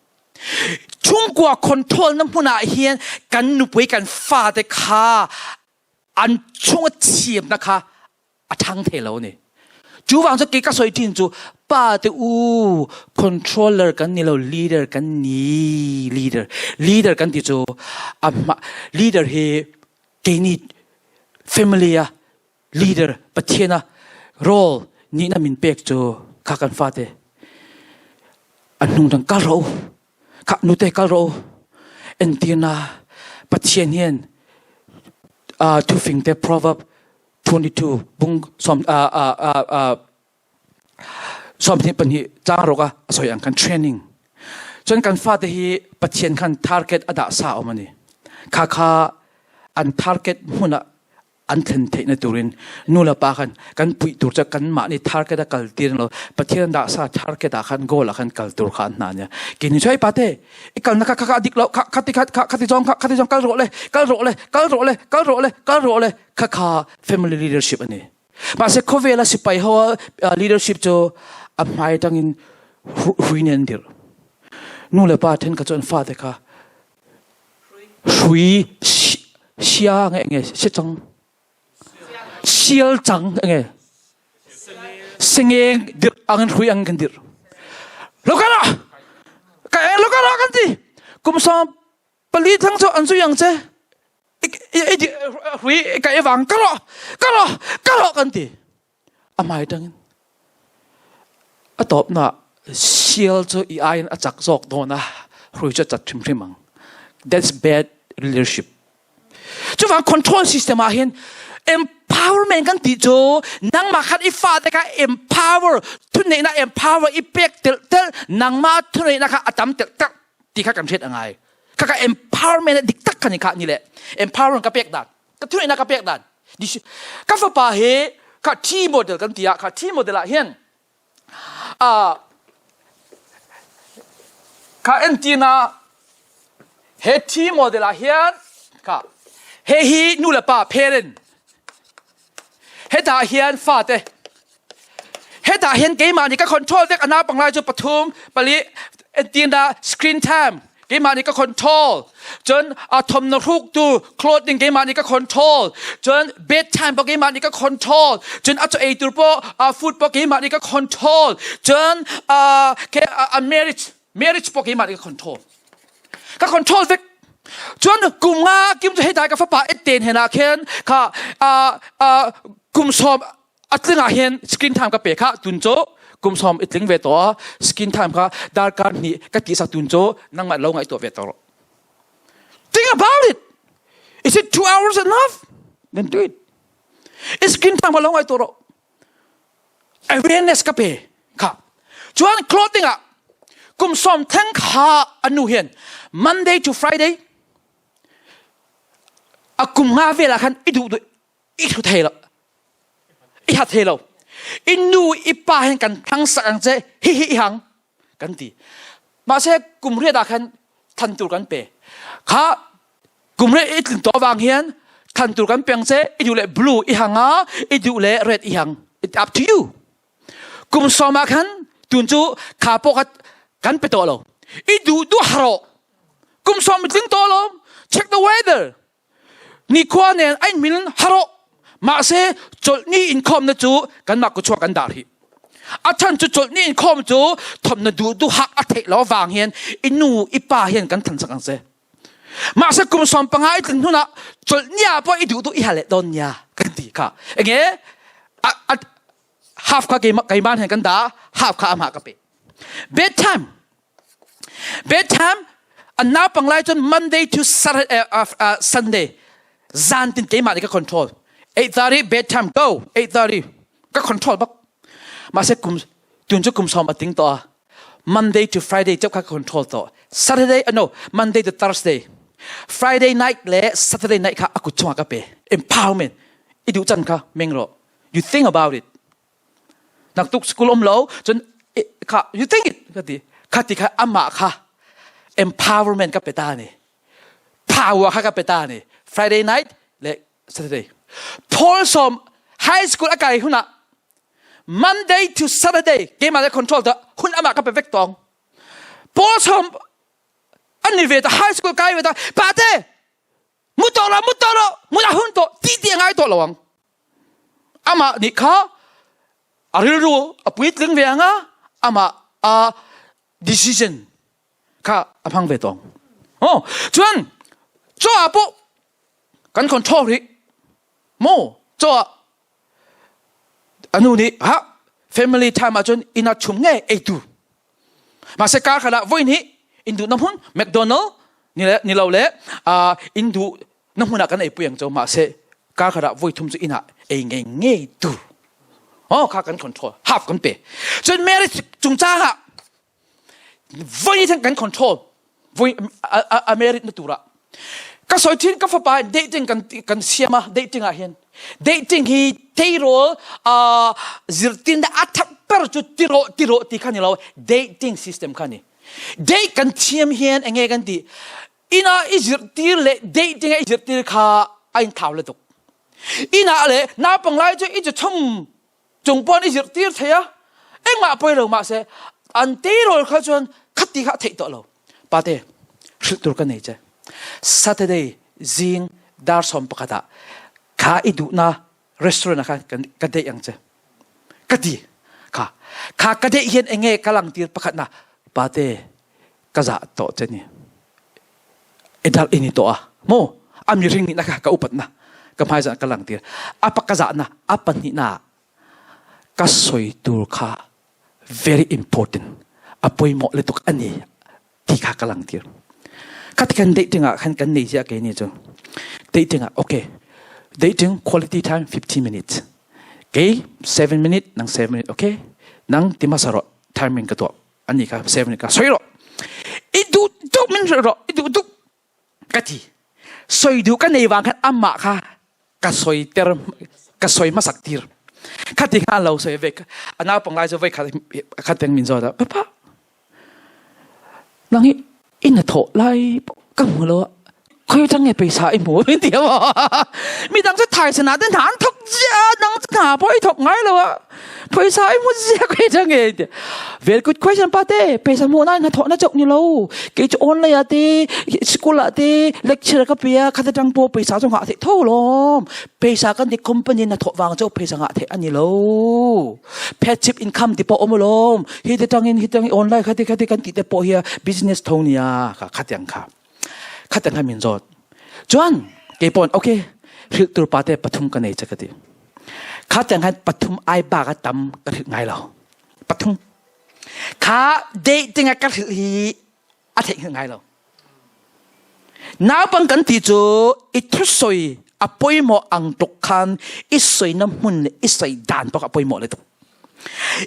Chungkua control na hmun ah hin kan nupui kan fate kha an chung a thiamna kha a ṭhang thei lo ni. Cu vang cu kei ka soi ṭhin cu pa te u controller kan ni lo leader kan ni leader leader kan ti cu a leader hi kei nih family ah leader Pathian ah role nihna min pek cu kha kan fate an hnung dang kal ro kha nute kal ro entirna Pathian hian uh, thufing te proverb 22 bung som uh, uh, uh, uh, 22 chang rok a soi ang kan training cun kan fate hi Pathian khan target a dah sa om ani kha kha an target hmun ah an thlen theihna turin nu le pa khan kan puih tur chu kanmah nih target a kal tir lo Pathian dah sa target ah khan goal ah khan kal tur kha an hna nia kini choi pate i kal na kha kha dik lo kha khati kha khati jong kha khati jong kal ro le kal ro le kal ro le kal ro le kal ro le kha kha family leadership ani mahse khawvel a sipai ho leadership chu a hmai tangin hui nen dir nu le pa then ka chuan fa te kha Hrui sia nge nge si cang sial cang nge sengeng dir angin hrui ang kan dir lokara ka e lokara kan ti kum som pali thang cho an zu yang che hrui ka e wang karo karo karo kan ti A hmai ṭangin a tawpnak sial cu i ai in a cak zawk dawn a hrui cu a cat hrimhrim ang. That's bad leadership. Cuvang control system ah hin empowerment kan ti cu nangmah khan i fate kha empower thuneihnak empower i pek tel tel nangmah thuneihnak kha a tam tel tel ti kha kan hriat a ngai. Kha ka empowerment dik tak khan i kha ni le empowerment ka pek dan ka thuneihnak ka pek dan ka fapa hi kha T model kan ti ah kha T model ah hin kha entina he T model ah hian kha he hi nu le pa parent hetah hian fate hetah hian keimah nih ka control vek ana panglai cu pathum pali entina screen time. Keimah nih ka control. Cun a thom na hruk tu clothing keimah nih ka control. Cun bedtime pawh keimah nih ka control. Cun a chaw ei tur pawh a food pawh keimah nih ka control. Cun a marriage marriage pawh keimah nih ka control. Ka control vek. Cun kum nga kim cu hei dai ka fapa etten hen ah khin kha kum sawm a tling ah hin screen time ka pe kha tun cu kum sawm i tling ve to screen time kha darkar hnih ka ti sak tun cu nangmah lo ngaih tuah ve to think about it is it 2 hours enough then do it screen time ka lo ngai tuah ro awareness ka pe kha chuan clothing ah kum sawm theng kha anu hian Monday to Friday a kum nga vel ah khan i duh duh i thu thei lo i ha thei lo i nu i pa hen kan thang sak ang che hi hi i hang kan ti mahse kum riat ah khan than tur kan pe kha kum riat i tlin to wang hian than tur kan peng che i duh le blue i hanga i duh le red i hang it up to you kum sawm ah khan tun cu kha pawh kha kan pe to lo i duh duh haro kum sawm i tling to lo check the weather Nikhua nen an min haro mahse chawlhni inkhawmna chu kanmah kuchuak kan dar hi. A chan chu chawlhni inkhawm chu thomna duh duh hak a theih lo vang hian i nu i pa hian kan than sak ang che. Mahse kum 15 i tlin hunah chawlhni ah pawh i duh duh i hal leh dawn nia kan ti kha. Enge a, a, half kha keimah hian kan dah half kha amah ka pe. Bedtime Bedtime an naupang lai cun Monday to Saturday, Sunday zan tin keimah nih ka control. 8:30 bedtime go 8:30 ka control bak. Mahse kum tun cu kum sawm a ting to. Monday to Friday cheu kha ka control to. Saturday no Monday to Thursday. Friday night le Saturday night kha aku chungah ka pe. Empowerment. I duh can kha meng ro. You think about it. Naktuk school um lo cun kha you think it ka ti kha ti kha amah kha empowerment ka pe ta ni power kha ka pe ta ni Friday night le Saturday Paul som high school a kai hunah Monday to Saturday keimah le control ta hun amah ka pe vek tong Paul som an ni ve ta high school kai ve ta pa te mu to lo mu to lo mu la hun to ti ti ngai to lo ang amah nih kha a rilru a puitling ve anga amah a decision kha a hmang ve tong oh chuan chaw ah pawh kan control rih mo chaw ah anu nih ha family time ah cun inn ah chum nge ei tu Mahse kar khat ah voi hnih inn duh na hmun McDonald ni le ni lo le inn duh na hmun ah kan ei pui ang cho mahse kar khat ah voi thum cu inn ah ei ngei ngei tu oh kha kan control half kan pe cun marriage chungchang ah voi ni kan control voi a merit na tur ah ka soi thin ka fapa dating kan kan siam a dating ah hin dating hi teirol zirtin da athak per chu tiro tiro ti kha ni lo dating system kha ni date kan thiam hian enge kan ti ina i zirtir le dating a i zirtir kha a in thau le tuk ina le na panglai chu i chu thum cung pawn i zirhtir thei a engmah poi lo mahse an tirawl kha chuan khati kha theih tawh lo pate hrilh tur ka nei che Saturday zing dar 11 ah kha i duhna restaurant ah khan ka date ang che ka ti kha kha ka date hian enge ka lang tir pakhat na pate ka za tawh che ni adult ini to a mo ami ring ni na ka ka upat na ka hmai zan ka lang tir apa ka za na apa ni na ka soi tur kha very important apoi mo le tuk ani ti kha ka lang tir ka ti kan dating ah khan kan nei zia ke ni chu dating ah okay dating quality time 15 minutes ke 7 minute nang 7 minute okay nang timasaro timing ka to ani kha 7 ka soi ro i duh duh min ro i duh duh ka ti soi duh ka nei wang khan amma kha ka soi ter ka soi masak tir kha ti kha lo soi ve ana panglai zo ve kha kha teng min zo da papa nang hi in tho lai ka mu lo Khoi tang nge peisa i hmu min ti a mi dang chu thai sana te hna an thok zia dang chu hna pawh i thok ngai lo a phaisa i hmu zia khoi tang nge ti very good question pa te phaisa hmuh na hna thawh na chok ni lo kei chu online ah te school ah te lecture ka pe a khata tang pawh phaisa chu ngah theih tho lawm phaisa kan ti company na thawh vang chu phaisa ngah theih ani lo passive income ti pawh awm lawm hi te tangin hi tang online khati khati kan ti te pawh hi business tho nia kha khatiang kha Khatiang khan min zawt. Chuan kei pawn okay hrilh tur pa te pathum ka nei che ka ti. Khatiang khan pathum ai bak a tam ka hrilh ngai lo. Pathum. Kha dating a ka hrilh hi a theih ngai lo. Naupang kan ti chu i thusawi a pawimawh ang tluk khan i sawina hmun leh i sawi dan pawh a pawimawh lutuk.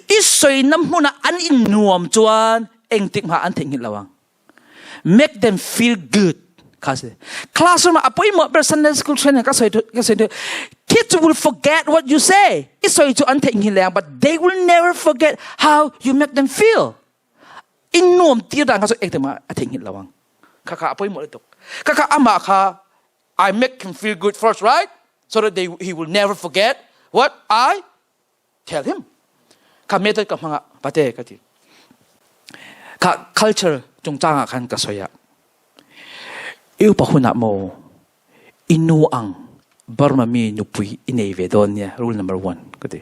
I sawina hmunah an in nuam chuan engtik hmah an theihnghilh lo ang. Make them feel good kha si. Classroom ah a pawimawh ber Sunday school training ka sawi ka sawi kids will forget what you say. I sawi chu an theihnghilh leng but they will never forget how you make them feel. In nuam tir dan kha chu ekte ma a theihnghilh lo ang. Kha kha a pawimawh lutuk. Kha kha amah kha I make him feel good first, right? So that he will never forget what I tell him. Kha method ka hmanga pate ka ti. Kha culture chungchang ah khan ka sawi a. I upa hunah maw i nu ang Burma mi nupui i nei ve dawn nia rule number one ka ti.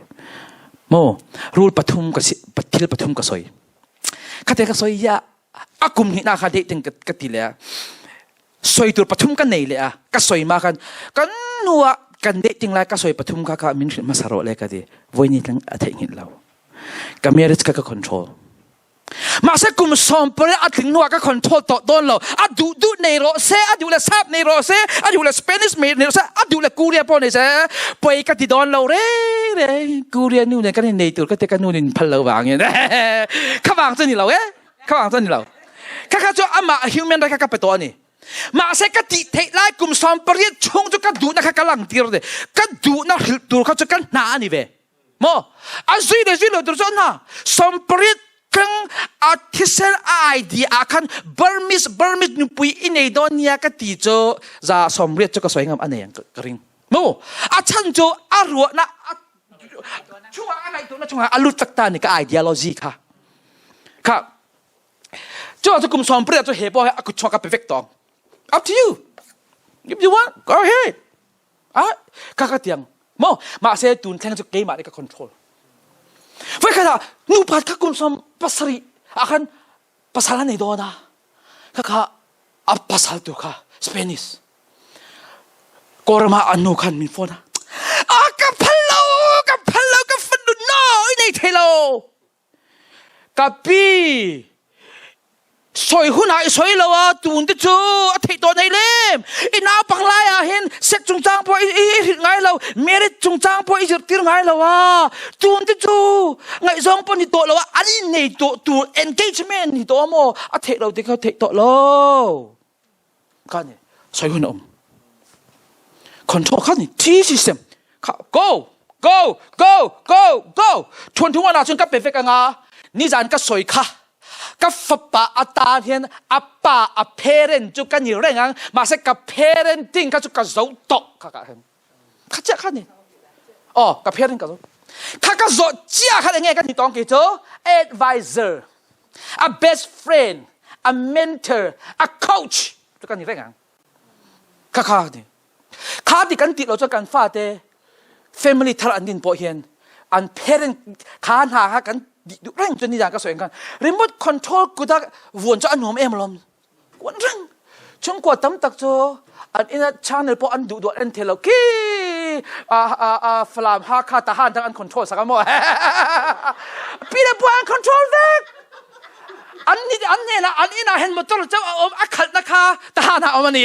Maw rule pathum ka thil pathum ka sawi. Khate ka sawi ya a kum hnih na kha dating ka ti le a. Soi tur pathum ka nei le a ka soi ma khan kan nu ah kan dating lai ka soi pathum kha kha min hrilh hmasa rawh le ka ti. Voi ni tlang a theih lo. Ka marriage kha ka control. Mahse kum sawm pare a tling hnuah ka control tawh dawn lo. A duh duh nei rawh se, a duh le sap nei rawh se, a duh le Spanish nei rawh se, a duh le Korea pawh nei se, poi ka ti dawn lo re re. Korea nu nen kan in nei tur ka te ka nu nin phal lo vangin. Kha vang chu ni lo e. Kha vang chu ni lo. Kha kha chu amah human right kha ka pe tawh ani. Mahse ka tih theih lai kum 18 chung chu ka duhna kha ka lang tir de. Ka duhna hrilh tur kha chu ka hna ani ve. Maw? A zui le zui lo tur chu an hna. 80 thleng a thisen a idea ah khan Burmese Burmese nupui i nei dawn nia ka ti chu za 80 chu ka sawi ngam a nei ang ka ring. Maw? A chan chu a ruahna chungah a ngaihtuahna chungah a lut tak ta ni ka ideology kha. Kha chu chu kum 80 chu he pawh a kut chuak ka pe vek tawng. Up to you. If you want, go ahead. Ah, ka ka tiang. Mo, mahse tun thleng chu keimah nih ka control. Voi khat ah nupa kha kum 17 ah khan pasal an nei dawn a. Kha kha a pasal tu kha Spanish. Kawlram ah an nu khan min phone a. Ah, ka phal lo, ka phal lo, ka fanu no, i nei thei lo. Ka pi, soi hunah i soi lo a tun te chu a theih tawh nei lem. I naupang lai ah hin sex chungchang pawh i hrilh ngai lo, marriage chungchang pawh i zirtir ngai lo a. Tun te chu ngaihzawng pawh ni tawh lo a, an innei tawh tur engagement ni tawh maw a theih lo te kha theih tawh lo. Kha ni soi hun a um. Control kha ni T system. Kha go go go go go. Thuan thu ah cun ka pe vek anga nizan ka soi kha ka fapa atan hian a pa a parent chu ka ni reng ang mahse ka parenting kha chu ka zo tawh kha ka hen kha chia kha ni oh ka parent ka zo kha ka zo chia kha nge ka ni tong ke chu advisor a best friend a mentor a coach chu ka ni reng ang kha kha ni kha ti kan ti lo chuan kan fate family thar an din pawh hian an parent kha hna kha kan duh reng chu ni dan ka sawi khan remote control kuta vuan chu a nuam em lawm kuan reng chhungkua tam tak chu an ina channel pawh an duh duh en thei lo khi a a a falam ha kha ta han an control sak mo pi le pu an control vek an ni an hnenah an inah hen motor chauh a awm a khalhna kha tahan ah awm ani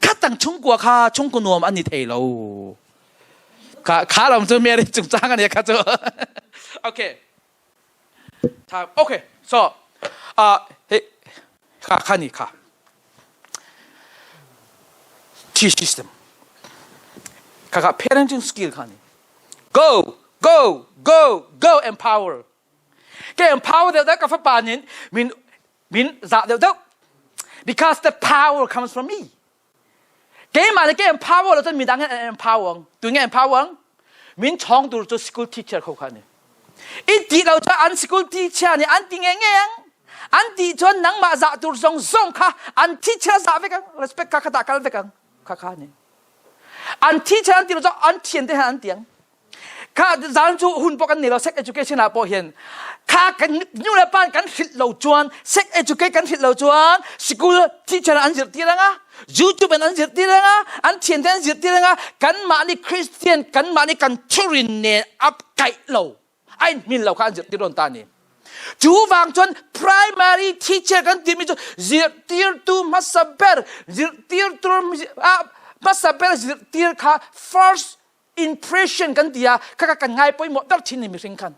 kha tang chhungkua kha chhungkaw nuam ani thei lo kha kha lam chu Mary chungchang ani kha chu okay time okay so he kha kha ni kha T system kha kha parenting skill kha ni go go go go empower Ke empower deuh deuh ka fapa nin min min zah deuh deuh. Because the power comes from me. Keimah le ke empower lo cun midang an empower ang. Tu nge empower ang? Min chong tur cu school teacher kho kha ni. I ti lo cu an school teacher nih an ti nge nge ang. An ti cun nangmah zah tur zong zong kha an teacher zah vek ang. Respect kha khata kal vek ang. Kha kha ni. An teacher an ti lo cu an thian te han an tiang. Kha zan cu hun pawh kan nei lo sex education ah pawh hin kha kan nu le pa kan hrilh lo chuan sex educate kan hrilh lo chuan school teacher an zirtir anga YouTube in an zirtir anga an thian te an zirtir anga kan mah nih Christian kan mah nih kan thurin nen ap kaih lo ai hmin lo kha an zirtir ron ta ni cu vang chuan primary teacher kan timi cu zirtirtu hmasa ber zirtirtu hmasa ber zirtir kha first impression kan ti ah khaka kan ngai poimawh ber thin ni mihring khan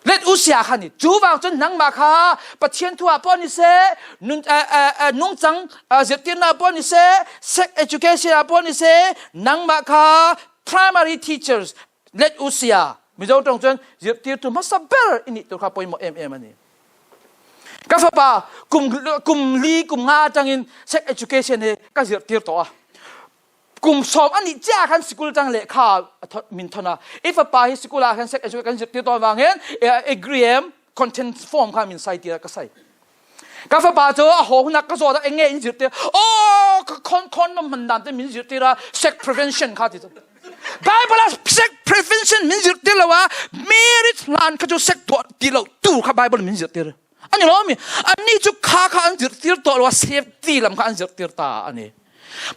let usia khan ni chu wang chun nangma kha pathian thu ah pawh ni se nun nungchang zirtirna pawh ni se sex education ah pawh ni se nangma kha primary teachers let usia mizo tong chuan zirtirtu hmasa ber ini tur kha pawimawh em em ani ka fapa kum kum li kum nga atangin sex education hi ka zirtir to a Kum sawm a nih chiah khan sikul tang lehkha min thon a. I fapa hi sikul ah khan sex education kan zirtir tawn vang hin agree em content form kha min sai tir ka sai. Ka fapa cu a ho hunak ka zawt a enge in zirtir. Oh con condom hman dan te min zirtir a sex prevention kha ti cu. Bible ah sex prevention min zirtir lo a marriage hlan kha cu sex tuah ti lo tu kha Bible min zirtir. Ani lo mi anni cu kha kha an zirtir to lo safety lam kha an zirtir ta ani.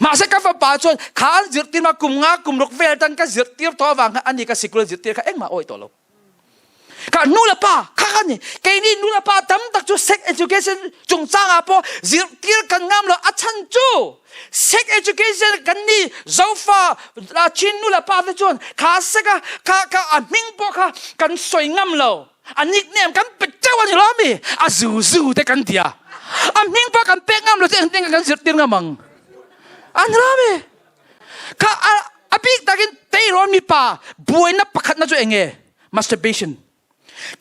Mahse ka fapa chuan kha an zirtir ma kum nga kum ruk vel tan ka zirtir to awang kha ani ka sikul zirtir kha engmah oi to lo. Ka nu le pa kha kha ni kei ni nu le pa tam tak chu sex education chungchang ah pawh zirtir kan ngam lo a chan chu sex education kan ni zofa Chin nu le pa te chuan kha sek a kha kha a hming pawh kha kan soi ngam lo. A nickname kan pe teuh ani lo mi a zu zu te kan tia a hming pa kan pek ngam lo te engtin kan zirtir ngam ang an lo mi kha a bik takin teiron mi pa buaina pakhat na chu enge masturbation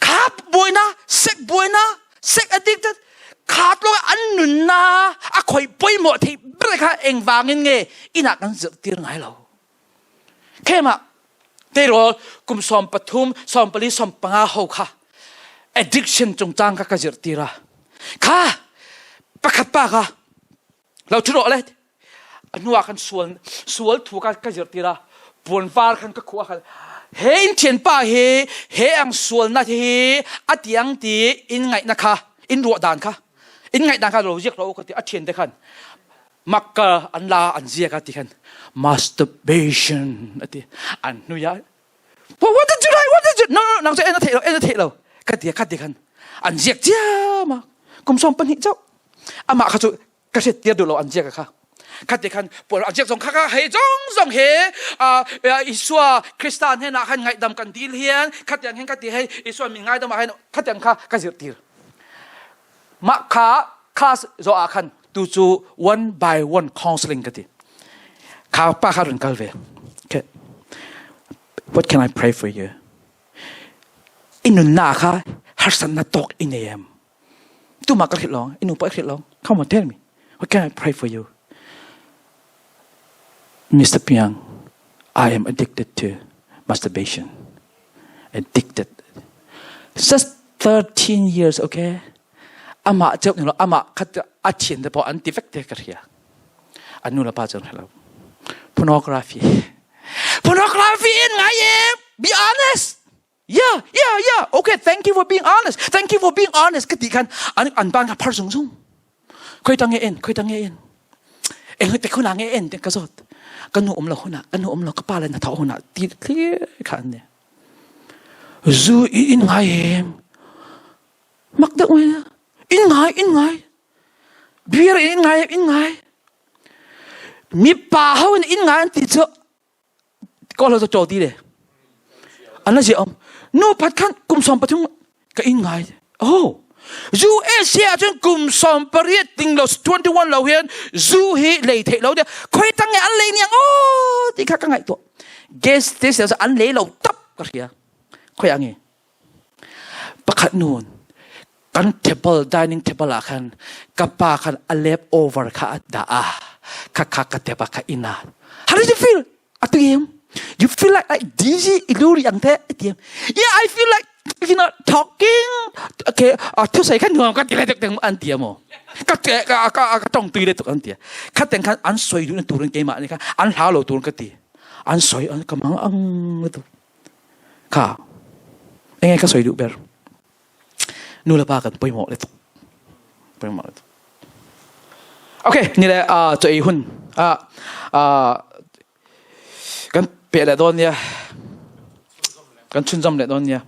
kha buaina sex buaina sex addicted kha tlo an nunna a khoi poimo thei ber kha engwangin nge ina kan zirtir ngai lo Khema tirawl kum 13, 14, 15 ho kha addiction chungchang kha ka zirtir a. Kha pakhat pa kha lo thu rawh le a hnuah khan sual sual thu kha ka zirtir a puan var khan ka khuah khan he in thian pa hi he ang sualna hi a tiang ti in ngaihna kha in ruah dan kha in ngaih dan kha lo ziak ro ka ti a thian te khan Makka an la an ziak a ti khan masturbation a ti an hnuia what did you write what did you no no nang chu en a theih lo en a theih lo ka ti kha ti khan an ziak chiam a kum som pahnih chauh amah kha chu ka hriat tir duh lo an ziak kha kha ti khan puan an ziak zong kha kha hei zong zong he Isua Krista hnenah khan ngaihdam kan dil hian khatiang hin ka ti hei Isua min ngaidam ah hin khatiang kha ka zir tir Mah kha class zawh ah khan tu cu one by one counseling ka ti. Kha pa kha run kal ve. Okay. What can I pray for you? Inun na kha harsan na tok in em. Tu ma ka hrilh long, inu pa hrilh long. Come on, tell me. What can I pray for you? Mr. Piang, I am addicted to masturbation. Addicted. Just 13 years, okay? Amah ceu ni lo amah khat a thian te pawh an ti vek te ka hria. An nu le pa cun hello. Pornography. Pornography in ngai e. Be honest. Yeah, yeah, yeah. Okay, thank you for being honest. Thank you for being honest. Ka ti khan an an ban ka phar zung zung. Khoi tang nge en, khoi tang nge en. Eng te khuna nge en te ka zot. Ka nu um lo huna, ka nu um lo ka pa le na tho huna ti clear khan ne. Zu i in ngai em. Mak deuh mai na. In ngai, in ngai. Beer in ngai, in ngai. Mi pa ho in in ngai an ti chu ko lo cho ti le. An la om. Nu phat khan kum som pathum ka in ngai. Oh. USA ah cun kum som pariat ting lo 21 lo hian zu hi lei theih lo de khoi tang nge an lei niang o ti kha ka ngai to gas station an lei lo tap ka hria khoi ange pakhat nun. Kan table, dining table ah khan ka pa khan a left over kha a dah a. Kha kha ka tep a ka in a. How did you feel? A tu em? You feel like like dizzy, iluri ang te ti em? Yeah, I feel like talking. Okay, thu sai khan nuam ka ti le tuk teng an ti mo. Ka te ka ka ka tong tui le tuk an ti. Kha teng khan an soi du turin keimah ni kha an hlau lo turin ka ti. An soi an ka mang ang tu. Kha. Enge ka soi du ber. Nu le pa kan pawimawh le tuk. Pawimawh le tuk. Okay, ni le cho ei hun. Kan pe le don nia. Kan chunzom le don nia.